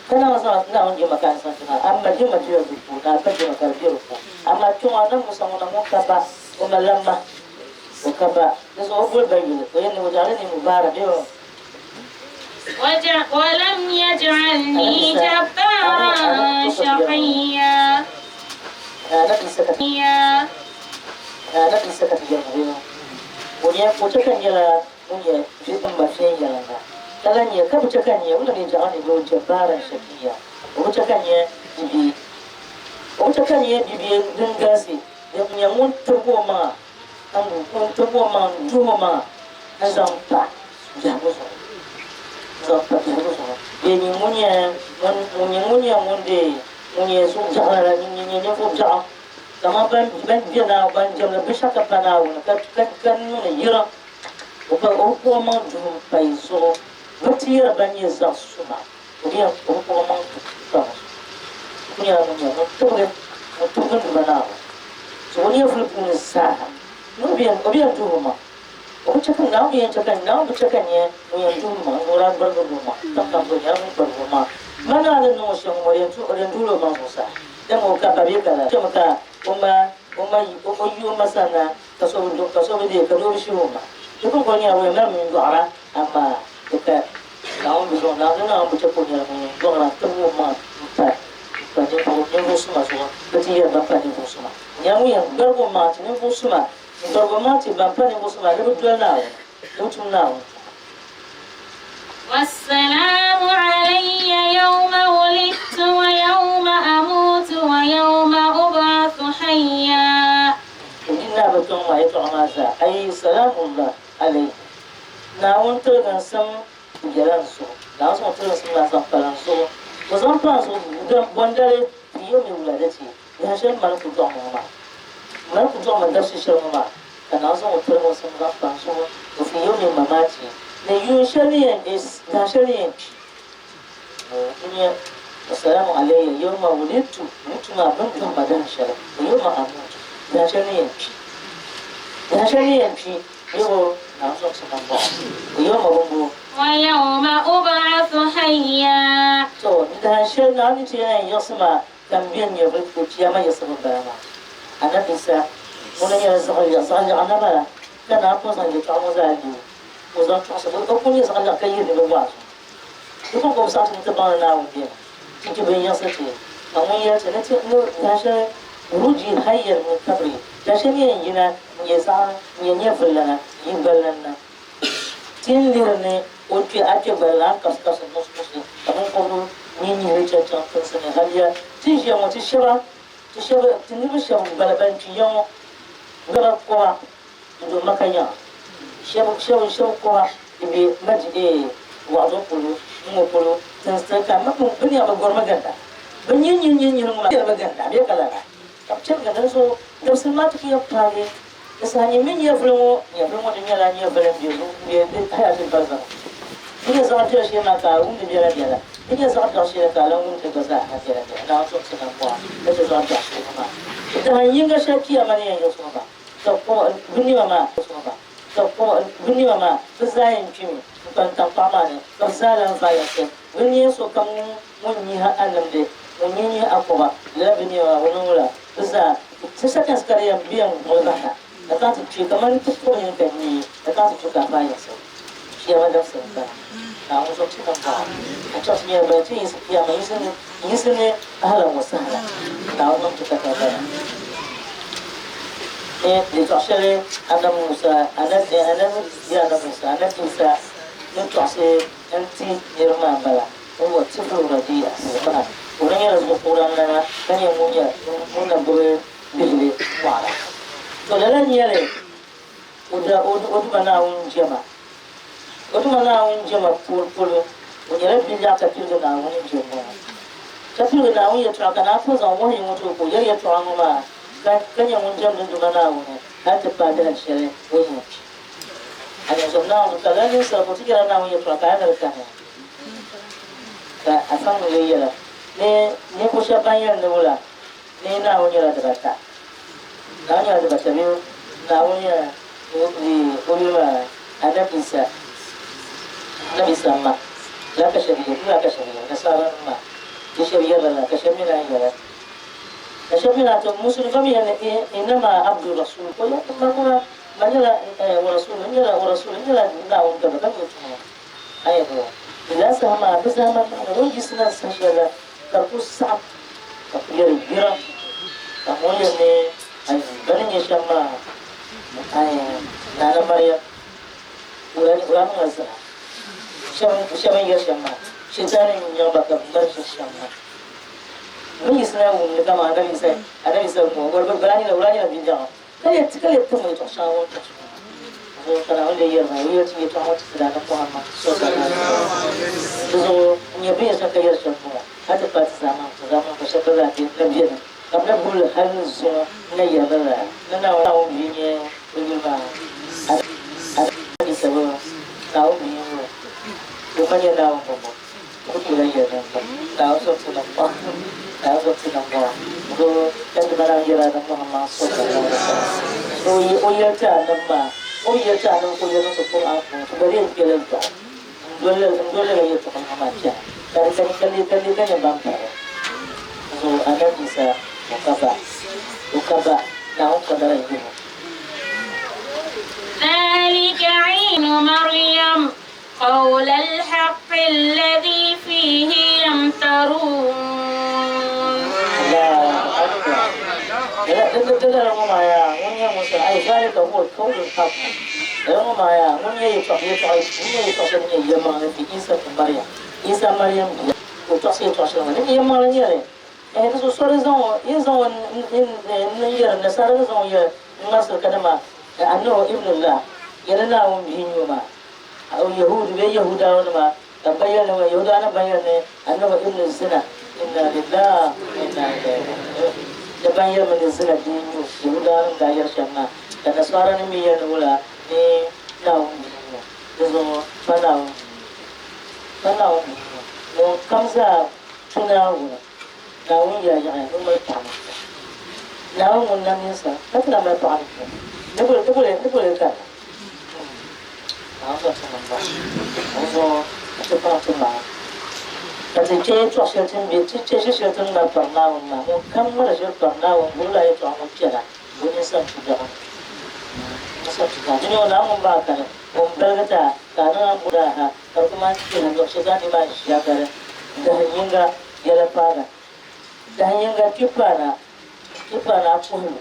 ka naan zaŋ Naawuni jɛma ka n zaŋ jɛm a. A ma jɛma bela di ko, ni a ba jɛma ka di be di ko. Amaa kpe ŋɔ Anabi Musa ŋuna ŋun ka ba, o ma lan ma, o ka ba. Di zuɣu o boli ba yuli, o yɛn ni o jaɣili ni Mubarak bee o. ولم يجعلني جبارا شقيا. Anabi Isa ka Anabi Isa ka ti yɛli bee o nyɛ o chɛ ka n nyɛla ŋun nyɛ m ma viɛnyɛliŋga, ka lan nyɛ ka bi chɛ ka n nyɛ ولم يجعلني جبارا شقيا, o bi chɛ ka n nyɛ bibia, o bi chɛ ka n nyɛ bibia din galisi, din nyɛ ŋun tibigi o maŋa ŋun tibigi o maŋa n-duh o maŋa n-zaŋ pa biɛhigu zuɣu, n-zaŋ pa biɛhigu zuɣu. Bee nyin ŋun nyɛ ŋun nyɛ ŋun nyɛ ŋun deei ŋun nyɛ zuɣubiɛɣu la, nyin nyɛ ninvuɣ biɛɣu kaman ban ban be Naawuni, ban jɛmdi binshɛɣu ka pa Naawuni ka ka ka niŋdi yiriŋ. O pa o bi kpuɣi o maŋ duhi m-pa yi zuɣu. Bɛ ti yɛri ban nyɛ zaɣ suma, o bi yɛn o bi kpuɣi o maŋ duhi m-pa bɛ zuɣu. O kul nyɛla ŋun nyɛ ŋun tibigi ŋun tibigi n-duhi Naawuni. So o nyɛvili puuni zaaha, ni o bi yɛn o bi yɛn duhi o maŋ. O bi chɛ ka Naawuni bi yɛn chɛ ka Naawuni bi chɛ ka n nyɛ ŋun yɛn duhi m maŋ, n daa gbarigi o maŋ, kam kam o nyɛla ŋun gbarigi o maŋ. Man naa ni niŋ o shɛm ŋɔ, o di yɛn duhila o maŋ zuɣusaa, dama o ka ba bee ka lala. Chɛmi ka o ma o ma yi o yi o ma sanna ka so bi ka so bi deei ka doo bi shihi o ma. Di kɔŋko nyɛla o yɛn malimi n-dɔɣira, amaa di ka Naawuni bi zuɣu, Naawuni Naawuni bi chɛ ka o nyɛla ŋun yɛn dɔɣira n-tibigi o maŋ m-pa m-pa ninvuɣ suma zuɣu bɛ ti yɛri ban pa ninvuɣ suma. O nyɛla ŋun yɛn gbarigi o maŋ ti ninvuɣ suma. N-gbarigi o maŋ ti ban pa ninvuɣ suma ni bɛ doli Naawuni, ni bɛ tum Naawuni tuma. والسلام علي يوم ولدت ويوم أموت ويوم أبعث حيا. O di naai bi kpiɔŋ maa yɛtɔɣa maa zaa, Ayi, salaamullah alayhi, Naawuni tiliginsim bela n zuɣu. Naawuni zaŋ o tiliginsim maa zaŋ pala n zuɣu. O zaŋ pa n zuɣu bɔndali fi yawmi wuladati, Yaha shɛli m mali ku dɔɣi ŋɔ maa, m mali ku dɔɣi ma dabisi shɛli ŋɔ maa, ka Naawuni zaŋ o tiliginsim zaŋ pa n zuɣu, o fi yawmi mamati, ni yuun shɛli ni yɛn, dahin shɛli ni yɛn kpi. N nya, Assalamu alayya yawma wulidtu, wulidtu maa bɛ ni dɔɣi ma dahin shɛli, wa yawma amutu, dahin shɛli ni yɛn kpi. Dahin shɛli ni yɛn kpi, yabo Naawuni zaŋ ti nambɔɣu, wa yawma bɔmbɔ. Wa yawma ub'athu hayya. To, ni dahin shɛli Naawuni ni ti yɛn yiɣisi ma Ka m bɛn nyɛ bɛ chiyaama yiɣisibu m-bala maa. Anabi Isa ŋuna nyɛla zaɣiliɣu naba la, ka Naa pun zaŋ yɛtɔɣa ŋɔ zaa leei o zaŋ tɔɣisi o. O kul nyɛ zaɣiliɣu ka yihi niriba waazu. Di kɔŋko bi saɣi ti ni ti baŋ ni Naawuni beni ti ti bɛn yiɣisi ti, ka ŋun yɛli ti ni ti ni dahin shɛli Ruji hayyan min kabri, dahin shɛli ni yɛn yina n-nyɛ zaɣ n-nyɛ nyɛvililana yi gbalilan na. Ti ni lihiri ni o kpe a kpe gbaliŋ a ni kabisi kabisi muɣisi muɣisi ka biŋkɔbiri mi nyihiri chani chaŋ tinsi ni haliya ti ʒiya ŋɔ ti shɛba ti shɛba ti niriba shɛba gbala ban kpi ya ŋɔ gbaba kɔba n-do Maka yiŋa shɛba shɛba shɛba kɔba di be Madi eeh Waɣido polo n-ŋɔ polo tinsi ka bɛ ni bi gɔrimi ginda bɛ nyin nyin nyin nyini ŋɔ maa bɛ ginda bee ka lala ka bɛ chani ginda di zuɣu dabisili maa ti ku yɛn paagi. Di saha nyin mi nyɛvili ŋɔ, nyɛvili ŋɔ di nyɛla nyɛvili m-be zuɣu m-be di hayati barzakh. Di nyɛ zaɣ biɛri shee maa ka a wumdi biɛla biɛla, di nyɛ zaɣ biɛɣu shee ka a lan wumdi gba zaa ha biɛla biɛla. Naawuni sɔŋ ti nambɔɣu ni ti zaɣ biɛɣu shee ŋɔ maa. Di dahin yiŋga shɛli kiyama ni yɛn yiɣisi ŋɔ maa, ka kɔŋ bɛ nɛma maa yiɣisi ŋɔ maa, ka kɔŋ bɛ nɛma maa, bɛ zaa yɛn kpimi m-pa taŋkpaɣu maa ni, ka bɛ zaa lan vaai yiɣisi. Bɛ neen sokam ŋun nyihi a nimdi, ŋun mi nyihi a kɔba, lala bɛ nɛma maa, o niŋ wula? Bɛ zaa, ti seconds ka di yɛn bɛ yɛn buɣili bahi na, ka kana ti kpi kamani ti kpuɣi nyin ka nyee, ka kana ti kpi ka a paai yiɣisi. Kiyama dabisili m-bala. Naawuni zuɣu ti niŋ bɔɣa, ka chaɣisi nyɛla bala ti yiɣisi kiyama yiɣisi ni yiɣisi ni ahlan wa sahlan. Naawuni niŋ ti katari bala. Ni di tɔɣ shɛli Anabi Musa, Anabi, Anabi, bee Anabi Musa, Anabi Isa ni tɔɣisi n-ti niriba maa m-bala. O tifl radi'a ma'a, o na nyɛla zuɣukuɣuranlana ka nyɛ ŋun nyɛ ŋun na gbubi bihili mɔɣira. To lala n-nyɛ li o da o Duuma Naawuni jɛma. O Duuma Naawuni jɛma polo, o nyɛla biliɛɣu ka piligi Naawuni jɛmbu ŋɔ. Ka piligi Naawuni yɛtɔɣa ka Naa pun zaŋ wahayi ŋɔ ti o ka o yɛli yɛtɔɣa ŋɔ maa ka nyɛ ŋun jɛmdi Duuma Naawuni hali ti paai dahin shɛli o ni yɛn kpi. A nya zuɣu Naawuni ka lala ninsala ka o ti yɛla Naawuni yɛtɔɣa ka a ni di kahina. Ka a saŋ ni lee yɛla ni ninvuɣ shɛb ban yɛli ni wula ni Naawuni nyɛla dibata, Naawuni nyɛla dibata bee Naawuni nyɛla o yuli maa Anabi Isa, Anabi Isa ma la ka shɛba yɛri, la ka shɛba yɛri, Nasara nim maa di shɛba yɛri lala ka shɛba mi naan yɛra, ka shɛba mi naan ti Musulimi mi yɛli ni innama abdu rasul, o yɛli ma ŋuna ma nyɛla wa rasul, n nyɛla wa rasul, n nyɛla Naawuni dabili ka nyɛ o tumo. Ayɛbɔ, di lala saha maa bɛ zaa man niŋdi o ni yiɣisi na saha shɛli la ka di kul saɣim ka kul yɛli yira ka ŋun yɛli ni ayi bɛ ni nyɛ shɛm maa ayi Naana Mariam o daa niŋla zina shɛba n yɛri shɛm maa Shetani n-nyaŋ ba ka bɛ mali shɛm maa bɛ ni yiɣisi na wum li kaman Anabi Yisa Anabi Yisa ŋɔ o daa nyɛla bi'biɛɣu Ka yɛli ti, ka yɛli ti ŋɔ yɛtɔɣ shɛŋa ŋɔ n-tɔɣisi ŋɔ maa. Zuɣu ka Naawuni lee yɛli ma, O yɛli ti yɛtɔɣa ŋɔ ti ti daa niŋ Muhammad sallallahu alaihi wasallam. Di zuɣu n-nyɛ bɛ yɛn zaŋ ka yɛri shɛm m-bɔŋɔ, hal ti paai ti zaamani, ti zaamani ka shɛba gba zaa be na beni, ka bɛ na gbubi li hal ni zuŋɔ n-na yɛri ba lala, ni Naawuni bia n-nyɛ o yuli maa, Anabi Yisa bɔ, Naawuni bia n-nyɛ o, o ma nyɛ Naawuni bɔbɔ. O ku lahi yɛli ni Naawuni zaŋ ti niŋ bɔɣu, Naawuni zaŋ ti niŋ bɔɣu. Bo ka ti ma naan yɛli Annabi Muhammad sallallahu alaihi wasallam? So o yɛli ti Annabi maa, o bi yɛli ti Annabi ka o yɛli niŋ ti Qur'an puuni, ti gba lee kpɛla dɔɣu n-doli lala yɛltɔɣa ŋɔ maa chana, ka di ka ka lee ka lee ka nyɛ ban pahiri. Zuɣu Annabi Isa o ka ba, o ka ba, Naawuni kadara n-yihi o. ذلك عين مريم قول الحق الذي فيه يمترون. Allahu Akbar. Lala ŋɔ maa yaa ŋun nyɛ ŋun sani ay zalika huwa al-qawl al-haq. Lala ŋɔ maa yaa ŋun nyɛ yɛltɔɣa yɛltɔɣa ŋun nyɛ yɛltɔɣa shɛli din nyɛ yɛlimaŋli fi Isa bin Maryam, Isa Maryam bia, ka o tɔɣisi yɛltɔɣa shɛli ŋɔ din nyɛ yɛlimaŋli n-nyɛ li. Ɛhɛ di zuɣu so di zaŋ o yi zaŋ o n yɛri nasara ni zaŋ o yɛli n-ŋmarisiri kadama annahu ibnullah yɛli Naawuni bia n-nyɛ o maa. Yahuud bee Yahuudawanima ka bɛ yɛli ni Yahuudawanima ban yɛli ni Annabi ibn zina, inna lillahi wa inna ilayhi raji'un, ni ban yɛlimi ni zina bia n-nyɛ o, Yahuudawanima daa yɛri shɛm maa, ka Nasaranim mi yɛli ni wula ni Naawuni bia n-nyɛ o, di zuɣu pa Naawuni bia n-nyɛ o, pa Naawuni bia n-nyɛ o, ŋun kam zaa tu Naawuni, Naawuni yaa yaɣiya ni o mali paɣa ni bia, Naawuni ŋun nam ninsala ka ti lahi mali paɣa ni bia, ni boli ka di. Ka ti chɛ yɛtɔɣ shɛli ti ni be, ti chɛ ʒi shɛli ti ni ŋmari pari Naawuni maa. Ŋunkam ŋmari ʒiri pari Naawuni gburila yɛtɔɣa ŋɔ piɛla o ninsal tubiɛɣu ni. Ninsal tubiɛɣu. Di ni o Naawuni ŋun bahi kani, ŋun baligi ti a, ka a niŋ a ni bɔri a ha, ka di ku maan kpɛhi luɣ shɛli zaa ni maa ʒiya ka di dahin yiŋga yɛla paana. Dahin yiŋga kpi paana. Ti pa ni a puhi li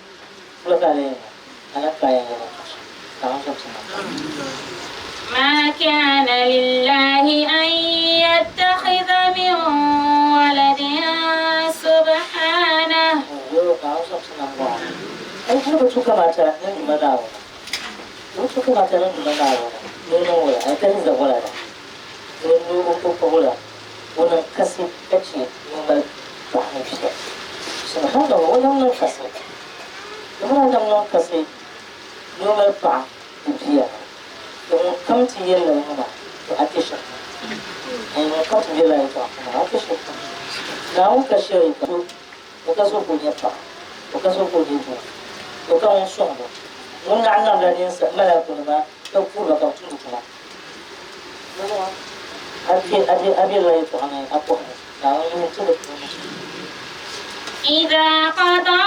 polo ka a lee niŋ a ni kpaai yɛn yɛli n-tuɣisi Naawuni zaŋ ti niŋ ka. Ma kana lillahi an yattakhidha min waladin subhanahu. Yo, Naawuni zaŋ ti niŋ bɔŋɔ. Ai di bi tu kamata ni n Duuma Naawuni, di bi tu kamata ni n Duuma Naawuni ni o niŋ wula, ai tahiza walada, ni o kpuɣi wula, o niŋ kasi ka chɛ ni o mali paɣa ni bia. Subhanahu, o nam niŋ kasi. Domin a nam niŋ kasi ni o mali paɣa ni bia maa, to ŋun kam ti yɛli lala ŋɔ maa, to a kpe shirika. Ayi ŋun kam ti be lala yɛtɔɣa puuni maa, a kpe shirika. Naawuni ka shirika, o ka so ka o nyɛ paɣa, o ka so ka o nyɛ doo, o ka ŋun sɔŋd o. Ŋun naɣ namla ninsal malaikunima ka kuri ba ka bɛ tumdi tuma. A be lala yɛtɔɣa ni a kɔhimi. Naawuni yihi ti di puuni. Idha qada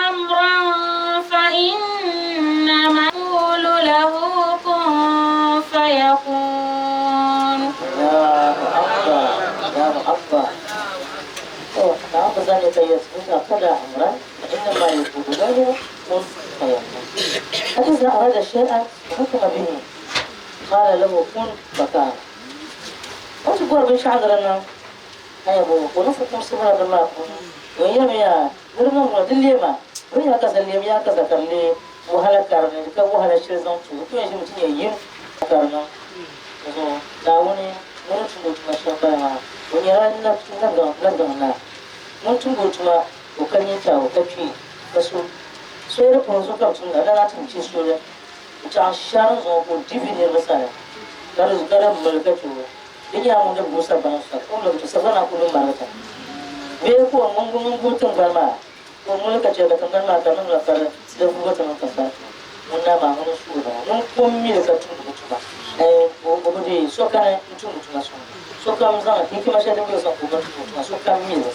amran fa innama yaqulu lahu kun fayakun. Allahu akbar, Allahu akbar. To, Naawuni bi zaŋ yɛtɔɣa yɛli ti idha qada amran fa innama yaqulu lahu kun fayakun. Fa idha arada shay'an hukima bihi qala lahu kun fakana. O ti bɔri binshɛɣu ni di niŋ ayabo, ka o ni fukumsi ba bini maa puuni. O yɛlimi yaa, Ni di niŋ ŋɔ, di leema, bɛ ni yaa kaza leem yaa kaza ka di lee wahala ka di ni di ka wahala shɛli zaŋ ti o, di tooi ʒimi ti nyɛ yim ka di niŋ. Dinzuɣu Naawuni ŋun ni tumdi o tuma shɛm m-bala maa, o nyɛla nadigaŋ naa. Ŋun tumdi o tuma, o ka nyintaa, o ka kpee, ka so soya di puuni zuɣu ka bɛ tumda, lala ti ni chɛ soli N-chaŋ shɛri n-zaŋ o ka o di vi niriba sani, ka di ka di mali ka chɛ o. Di nyɛla ŋun di gbubi sagbana sani, o ni bi tu sagbana kul ni marigi ti bee ka o ŋun gbubi tiŋgbani maa, ka o mali ka chɛ ka tiŋgbani maa ka niŋ la ka di vuugi ti niŋ tiŋgbani puuni. Ŋun naa maa ŋuni n-suuri ba ŋun kom mi li ka tumdi bɛ tuma. Ɛɛn, o bi deei so kani n-tumdi tuma suŋ. Sokam zaŋ hikima shɛli din be o sani ka o gba tumdi tuma, sokam mi li.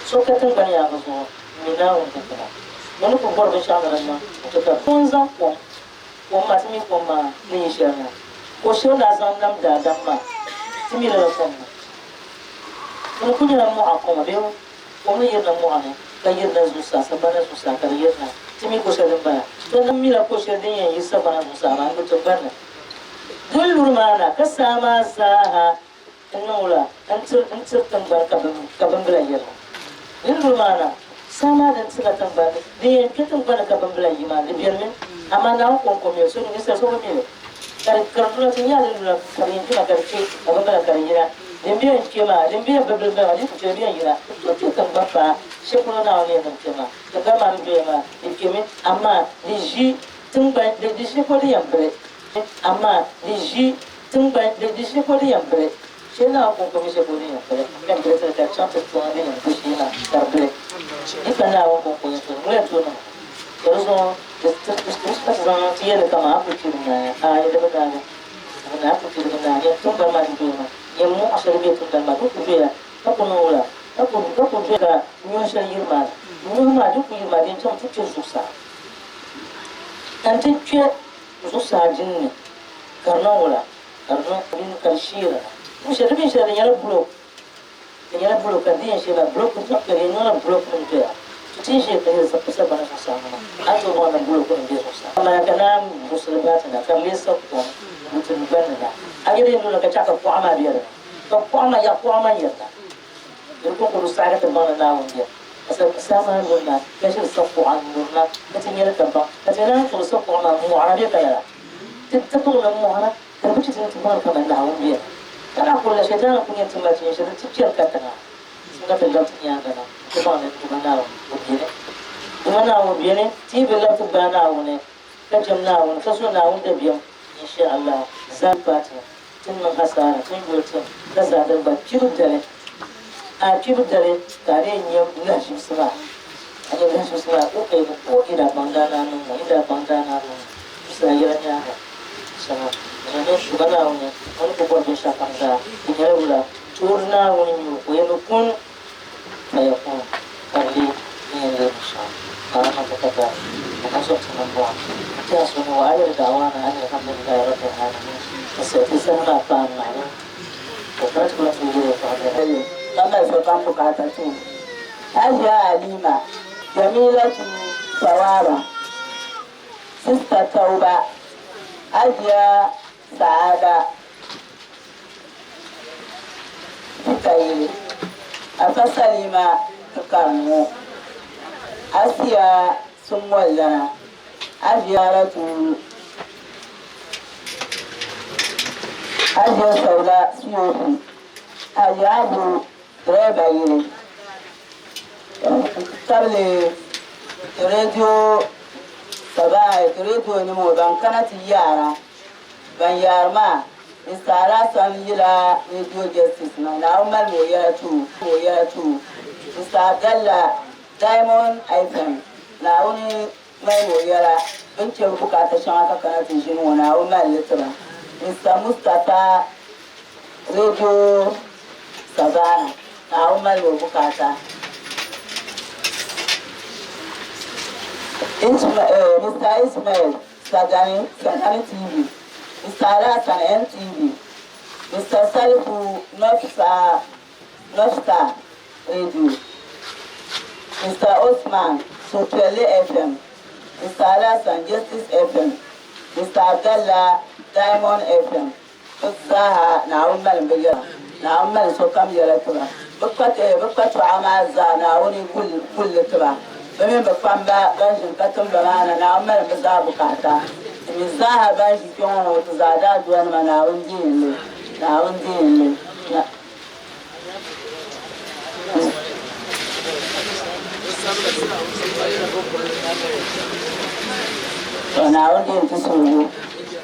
So ka tiŋgbani yaaŋa zuɣu m-mi Naawuni hikima. O ni kul bɔri binshɛɣu ni di niŋ nti ka ŋun zaŋ kom, kom maa, ti mi kom maa ni yi shɛli na, ka o shiri daa zaŋ nam daadam maa, ti mi lala kom maa. Di ni kul nyɛla mɔɣa koma bee kom ni yirina mɔɣa ni ka yirina zuɣusaa, sagbana zuɣusaa ka di yirina, ti mi ko shɛli din bala. To ni mila ko shɛli din yɛn yi sagbana zuɣusaa maa n-lu tiŋgbani ni. Din luri maa na ka saa maa zaaha n-niŋ wula n-tiri tiŋgbani ka bimbila yirina. Din luri maa na, saa maa din tirila tiŋgbani ni, din yɛn kpe tiŋgbani ka bimbila yi maa, di benimi, amaa Naawuni kɔŋko mi li, so ninsal so bi mi li. Ka di ka di luna ti nyɛla din luna ka di yɛn kpe maa ka di kpe ka bimbila ka di yina. Din bi yɛn kpe maa, din bi yɛn bibili maa, di ku kpe di bi yɛn yina. Di tooi kpe tiŋgbani paai shɛli polo Naawuni ni yɛn niŋ kpe maa. Tiŋgbani maa ni doya maa, di kpemi, amaa di ʒi tiŋgbani, di ʒi polo din yɛn bili. Amaa di ʒi tiŋgbani, di ʒi polo din yɛn bili. Shee Naawuni kɔŋko mi shɛli polo din yɛn bili. Ka bili tili ka di chaŋ ti tuɣi din yɛn bi shee maa ka di bili. Di pa Naawuni kɔŋko yɛn tooi niŋ, ŋuna n-tooi niŋ li. Ka di zuɣu di ti zaŋ ti yɛli kaman a kul kpi di naai, aai di bi naagi, di bi naai, a kul kpi di bi naai. Nyam tiŋgbani maa ni doya maa, nyam mɔɣu shɛli be tiŋgbani maa, di kul doya ka ku niŋ wula, ka ku doya ka nyuhi shɛli yiri maa na. Nyuhi maa din kul yiri maa din chaŋ ti kpe zuɣusaa nti kpe zuɣusaa jin ni, ka di niŋ wula, ka di niŋ ka di sheeri na. Di mini shɛli di nyɛla bulɔk, di nyɛla bulɔk ka di yɛn shee maa bulɔk n chaŋ kpe di yɛn niŋla bulɔk nim doya. Ti ti ʒe ka yɛli sagbana zuɣusaa ŋɔ maa, a ni tooi baŋ ni bulɔk nim be zuɣusaa. Amaa ka naan buɣisili baati na ka di lee sa kom n-ti gbanni na. A nya di yɛn niŋla ka chaɣ ka kuɣa maa be di ni, ka kuɣa maa ya kuɣa maa yirina. Di kɔŋko di saɣi ka ti baŋ ni Naawuni beni. Ka sa saa maa lurina ka ʒiri sakuɣa n-lurina ka ti nya li ka baŋ. Ka ti naan kpuɣi sakuɣa maa m-mɔɣira bee ka lala. Ti ti kpuɣi li m-mɔɣira ka di bi chɛ ti ni ti baŋ kaman Naawuni beni. Ka daa kuli la Shɛtaani n-kuli nyɛ ti mali ti shɛli ti kpɛri katiŋa ka ti labi ti nyaaŋa na nti baŋ ni Duuma Naawuni o beni. Duuma Naawuni beni, ti yi bi labi ti gbaai Naawuni ka jɛm Naawuni ka zo Naawuni dabiɛm, insha Allah, zaa paai ti. Ti ni niŋ hasaara, ti ni yoli tim ka zaadali gba kpibu dali. A kpibu dali ka a dii nya lahiʒibisi maa. A nya lahiʒibisi maa o e o yi daa baŋ daa naan niŋ ŋɔ, yi daa baŋ daa naan niŋ ŋɔ. Bisala yɛla nyaaŋa shɛŋa n ni su ba Naawuni o ni ku bɔri binshɛɣukam zaa di nyɛla wula tuuri Naawuni nyu o yɛn ni kun fayakun ka di leei ni yɛn leei binshɛɣu ka a niŋ ti ka dari ka ka zɔri ti nambɔɣu n-ti a so ni wa akhir da'wana ani alhamdulillahi rabbil alamin ka sahi ti saha maa paai ma'lum ka o kana ti kuli tooi yɛli yɛltɔɣa bɛla. Ka mali sokam bukaata ti o. Hajiya Halima Jamilatu Sawaba, Sista Tauba, Hajiya Saada Fitayili, Afa Salima ti karim ŋɔ, Asiya Sunmolilana, Aziyaratu Aziya Sauda Siyofi, Aziyabu Direba yili, n-tabili redio Sabahi redio nima ŋɔ ban kana ti yaara. Ban yaari maa, Mister Alhassan yila Radio Justice na, Naawuni malimi o yɛla ti o, o yɛla ti o. Mister Abdallah, Diamond FM, Naawuni malimi o yɛla, bɛ ni chɛ bɛ bukaata shɛŋa ka kana ti ʒini ŋɔ, Naawuni mali li ti ba. Mister Mustapha, Radio Savannah, Naawuni malimi o bukaata. Mister Ismail, Sagani, Sagani TV, Mister Alhassan, NTV, Mister Salifu, North Star, North Star Radio, Mister Osman, Suhupiɛlli FM, Mister Alhassan, Justice FM, Mister Abdallah, Diamond FM. Bɛ zaaha Naawuni malim bɛ yɛla. Naawuni malim sokam yɛla ti ba. Bɛ kpatɔɣa maa zaa Naawuni gul li ti ba. Bɛ mini bɛ kpamba ban ʒini ka tim ba maa na, Naawuni malim bɛ zaa bukaata. Ti mi zaaha ban ʒi kpe ŋɔ ŋɔ, ti zaa daaduanima, Naawuni deei li. Naawuni deei li. To Naawuni deei ti suhigu.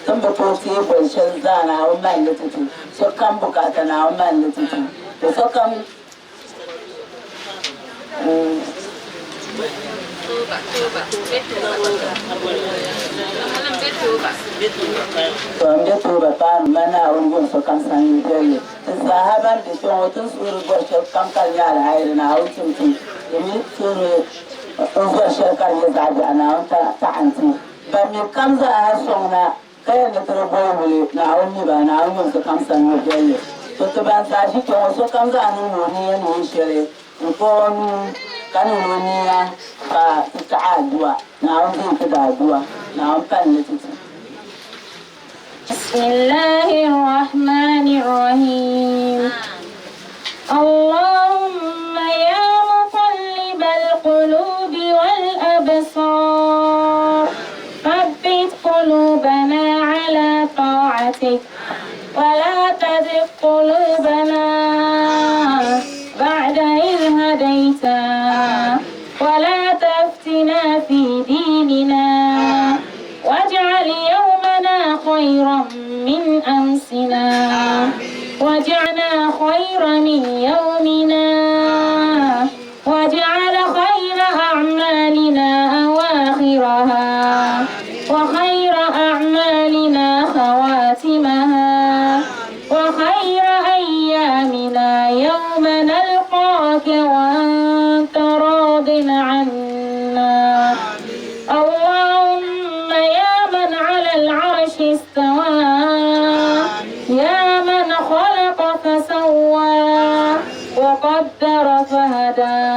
Ti ni bi tooi teei boli shɛli zaa Naawuni mali li ti ti. Sokam bukaata Naawuni mali li ti ti. To sokam. To n be tuuba paani ma Naawuni yom sokam sani viɛlli. Ti zaaha ban be kpe ŋɔ ti ni suhiri bɔri shɛli kam ka di nyɛ alihayiri Naawuni tim ti, di mi suhiri n zɔri shɛli ka di nyɛ zaɣ biɛɣu Naawuni taɣi n-ti. Ban mi kam zaaha sɔŋ na ka yɛn ni ti di boli wuli Naawuni mi ba, Naawuni yom sokam sani viɛlli. To ti ban zaa ʒi kpe ŋɔ sokam zaa niŋmi o nia ni wun shɛli n-kpuɣi o nuu ka niŋ o nia ka ti taɣi adua. Naawuni deei ti daadua. Naawuni pali ni ti ti. بسم الله الرحمن الرحيم اللهم يا مقلب القلوب والأبصار ثبت قلوبنا على طاعتك ولا تزغ قلوبنا بعد إذ هديتنا ولا تفتنا في ديننا واجعل يومنا خيرا من أمسنا واجعلنا خيرا من يومنا واجعل خير أعمالنا أواخرها وخير أعمالنا خواتمها وخير أيامنا يوم نلقاك وأنت راض عنا. اللهم يا من على العرش استوى، يا من خلق فسوى وقدر فهدى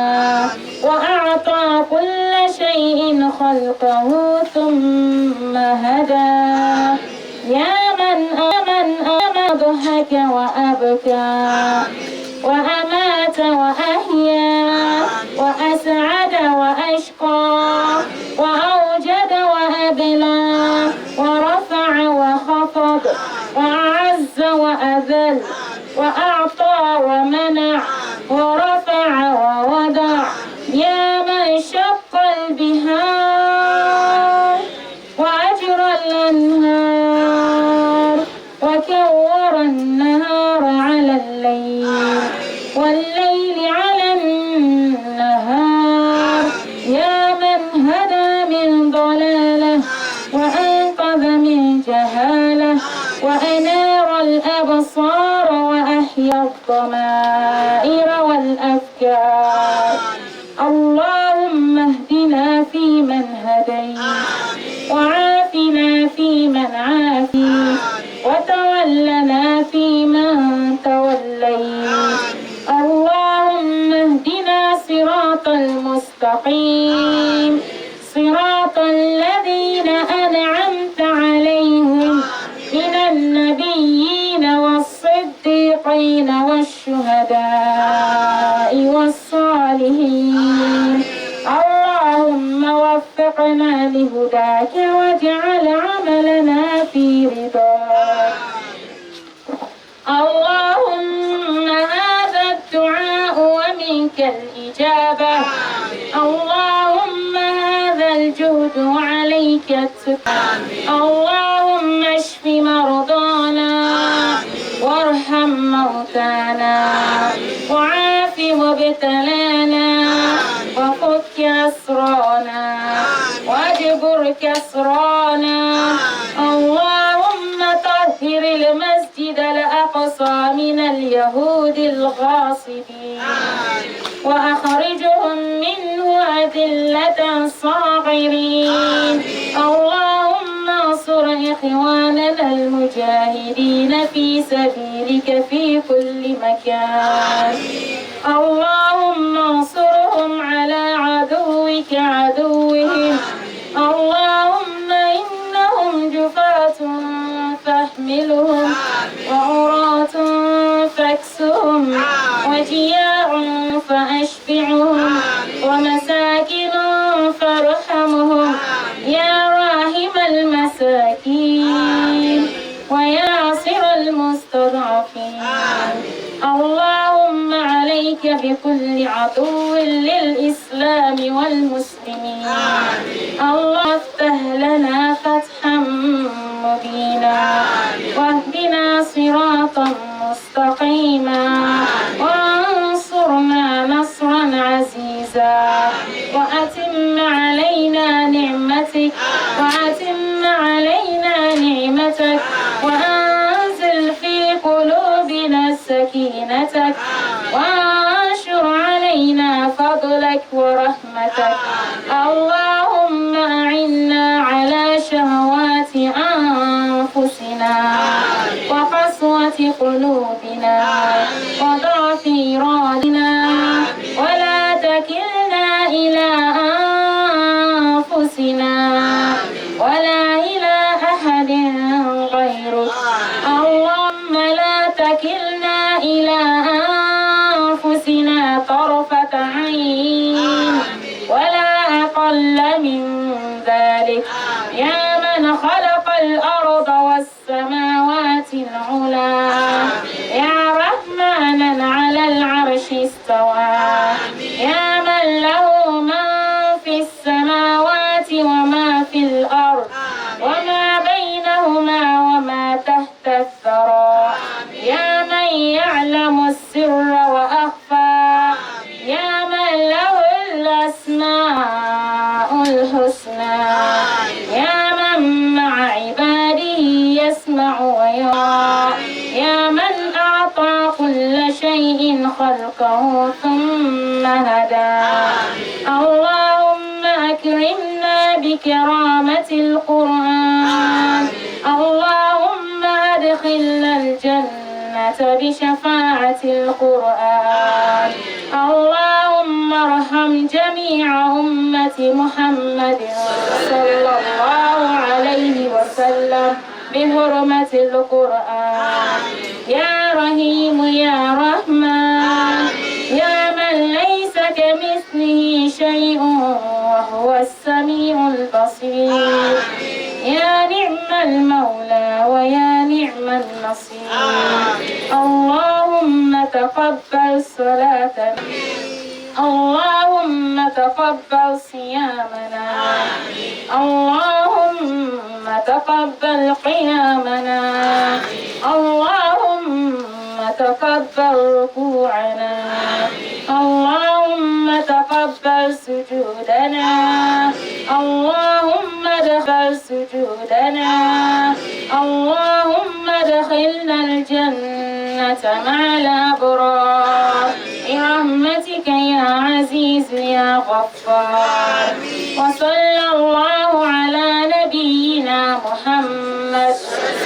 وأعطى كل شيء خلقه ثم هدى، يا من آمن أضحك وأبكى وأمات وأحيا وأسعد وأشقى وأوجد وأبلى ورفع وخفض وأعز وأذل وأعطى ومنع ورفع ووضع، يا من شق البحار وأجرى الأنهار وكور النهار على الليل والليل على النهار، يا من هدى من ضلالة وأنقذ من جهالة وأنار الأبصار وأحيا الضمائر والأفكار. اللهم اهدنا فيمن هديت وعافنا فيمن عافيت وتولنا فيمن توليت. اللهم اهدنا صراط المستقيم، صراط الذين أنعمت عليهم من النبيين والصديقين والشهداء والصالحين. اللهم وفقنا لهداك واجعل عملنا في رضاك. اللهم هذا الدعاء ومنك الإجابة، اللهم هذا الجهد وعليك التكلان. اللهم اشف مرضانا وارحم موتانا وعاف مبتلانا وفك أسرانا واجبر كسرانا. اللهم طهر المسجد الأقصى من اليهود الغاصبين وأخرجهم منه أذلة صاغرين. اللهم انصر إخواننا المجاهدين في سبيلك في كل مكان. اللهم انصرهم على عدوك عدوهم. اللهم إنهم جفاة فاحملهم، وعراة فاكسهم، وجياع فأشبعهم، ومساكن فارحمهم، يا راحم المساكين ويا عاصر المستضعفين. اللهم عليك بكل عدو للإسلام والمسلمين. اللهم افتح لنا فتحا مبينا واهدنا صراطا مستقيما وانصرنا نصرا عزيزا وأتم علينا فضلك ورحمتك. اللهم أعنا على شهوات أنفسنا وقسوة قلوبنا وضعف إرادنا، ولا تكلنا إلى أنفسنا ولا إلى أحد غيرك. اللهم لا تكلنا إلى أنفسنا طرفة عين ولا أقل من ذلك. يا من خلق الأرض والسماوات العلى، يا رحمن على العرش استوى، يا من له من في السماوات وما في الأرض وما بينهما وما تحت الثرى، يا من يعلم السر وأخفى، يا من له الأسماء الحسنى، يا من مع عباده يسمع ويرى، يا من أعطى كل شيء خلقه ثم هدى. اللهم أكرمنا بكرامة القرآن. اللهم أدخلنا الجنة بشفاعة القرآن. اللهم ارحم جميع أمة محمد صلى الله عليه وسلم بحرمة القرآن. يا رحيم يا رحمن، يا من ليس كمثله شيء وهو السميع البصير، يا نعم المولى ويا نعم النصير. اللهم تقبل صلاتنا، اللهم تقبل صيامنا، اللهم تقبل قيامنا، اللهم تقبل ركوعنا، اللهم تقبل سجودنا، اللهم ادخل سجودنا، اللهم ادخلنا الجنة مع الأبرار برحمتك يا عزيز يا غفار. وصلى الله على نبينا محمد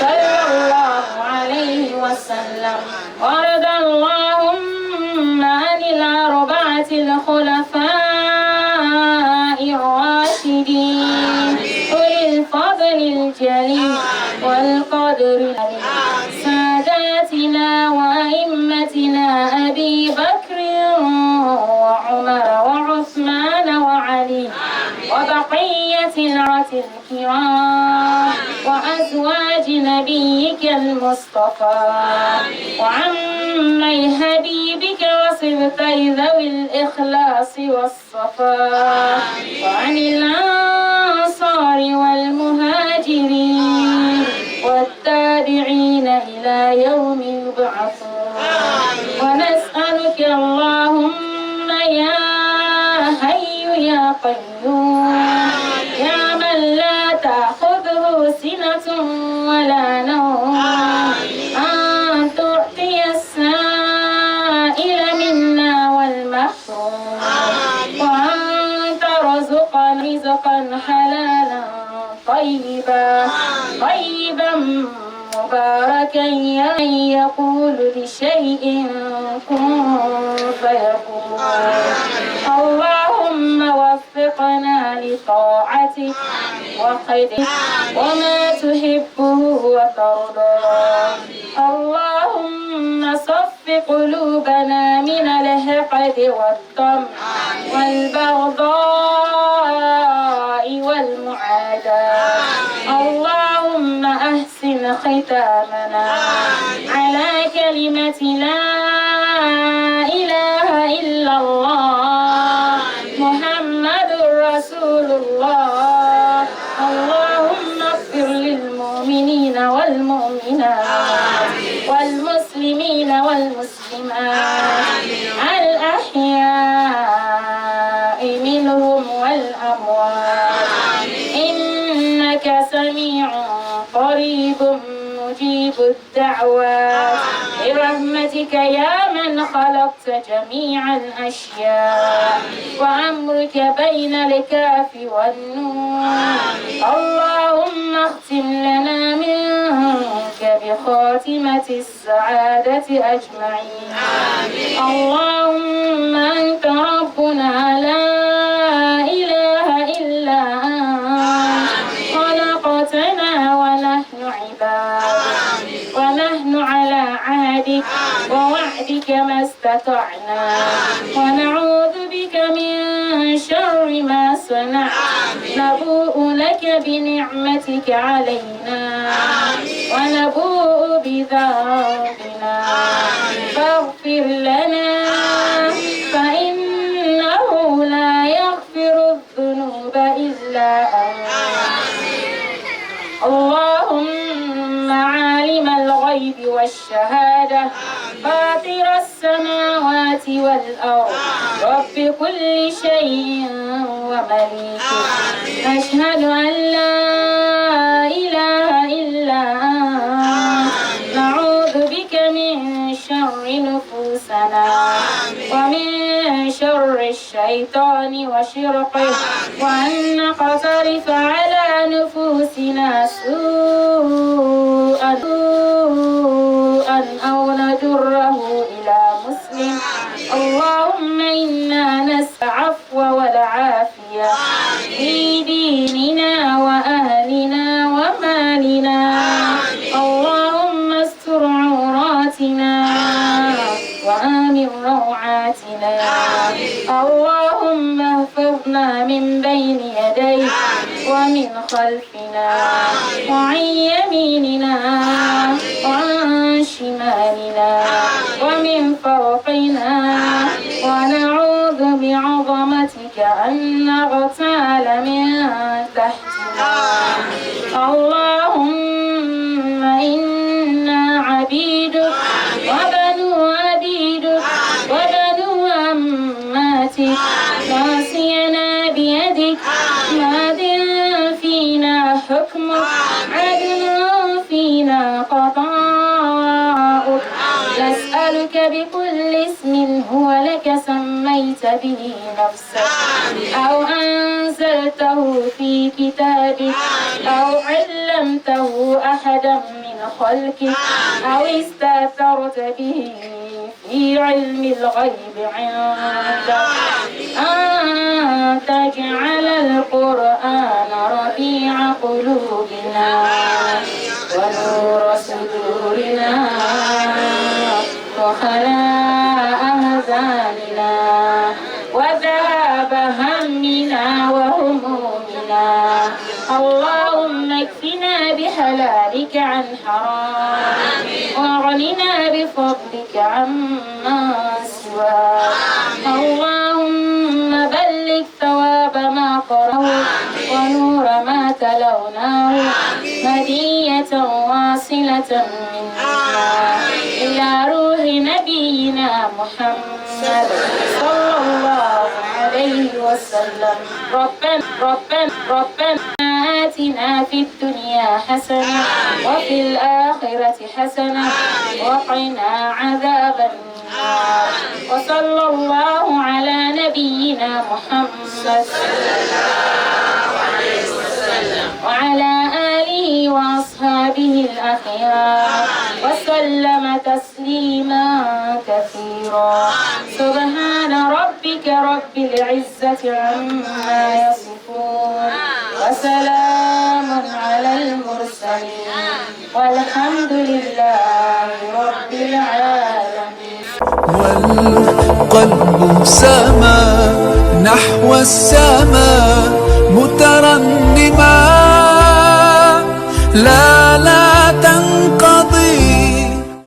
صلى الله عليه وسلم، وارض اللهم عن الأربعة الخلفاء الراشدين أولي الفضل الجليل والقدر العلي، ساداتنا وأئمتنا أبي بكر وعمر وعثمان وعلي وبقية العترة الكرام وأزواج نبيك المصطفى وعمي حبيبك وصبتي ذوي الإخلاص والصفاء وعن الأنصار والمهاجرين والتابعين إلى يوم يبعثون. ونسألك اللهم يا حي يا قيوم، يا من لا تأخذه سنة ولا نوم، أن تعطي السائل منا والمحروم، وأن ترزقنا رزقا حلالا طيبا طيبا مباركا، يا من يقول لشيء كن فيكون. اللهم وفقنا لطاعتك وخدمتك وما تحبه وترضى. اللهم صف قلوبنا من الحقد والطمع والبغضاء والمعاداة. اللهم أحسن ختامنا على كلمة لا إله إلا الله محمد رسول الله. اللهم اغفر للمؤمنين والمؤمنات والمسلمين والمسلمات الأحياء منهم والأموات، إنك سميع قريب مجيب الدعوات. برحمتك يا من خلقت جميع الأشياء. نسألك بين الكاف والنون. اللهم اختم لنا منك بخاتمة السعادة أجمعين. اللهم أنت ربنا لا إله إلا أنت، خلقتنا ونحن عبادك، ونحن على عهدك ووعدك ما استطعنا، ونعوذ بك من شر ما صنعنا، نبوء لك بنعمتك علينا ونبوء بذنبنا، فاغفر لنا فإنه لا يغفر الذنوب إلا أنت. اللهم عالم الغيب والشهادة، فاطر السماوات والأرض، رب كل شيء ومليكه، أشهد أن لا إله إلا أنت، نعوذ بك من شر نفوسنا ومن شر الشيطان وشرقه، وأن نقترف على نفوسنا سوءا أو نجره إلى مسلم. اللهم إنا نسأل العفو والعافية في ديننا وأهلنا ومالنا. اللهم استر عوراتنا وآمن روعاتنا. اللهم احفظنا من بين يديك ومن خلفنا وعن يميننا وعن شمالنا ومن فوقنا، ونعوذ بعظمتك أن نغتال من تحتنا. اللهم إنا عبيدك وبنو عبيدك وبنو أماتك، ناصينا بيدك، ماض فينا حكمك، عدل فينا قضاؤك، نسألك بكل اسم هو لك سميت به نفسك أو أنزلته في كتابك أو علمته أحدا من خلقك أو استأثرت به في علم الغيب عندك، أن تجعل القرآن ربيع قلوبنا ونور صدورنا وخلاء أحزاننا وذهاب همنا وهمومنا. اللهم اكفنا بحلالك عن حرام واغننا بفضلك عما سواك. اللهم بلغ ثواب ما قرأه ونور ما تلوناه هدية واصلة منا إلى روح نبينا محمد صلى الله عليه وسلم. ربنا ربنا ربنا آتنا في الدنيا حسنة وفي الآخرة حسنة وقنا عذاب النار. وصلى الله على نبينا محمد وعلى آله وأصحابه الأخيار وسلم تسليما كثيرا. سبحان ربك رب العزة عما يصفون وسلام على المرسلين والحمد لله رب العالمين. والقلب سما نحو السماء مترنما لا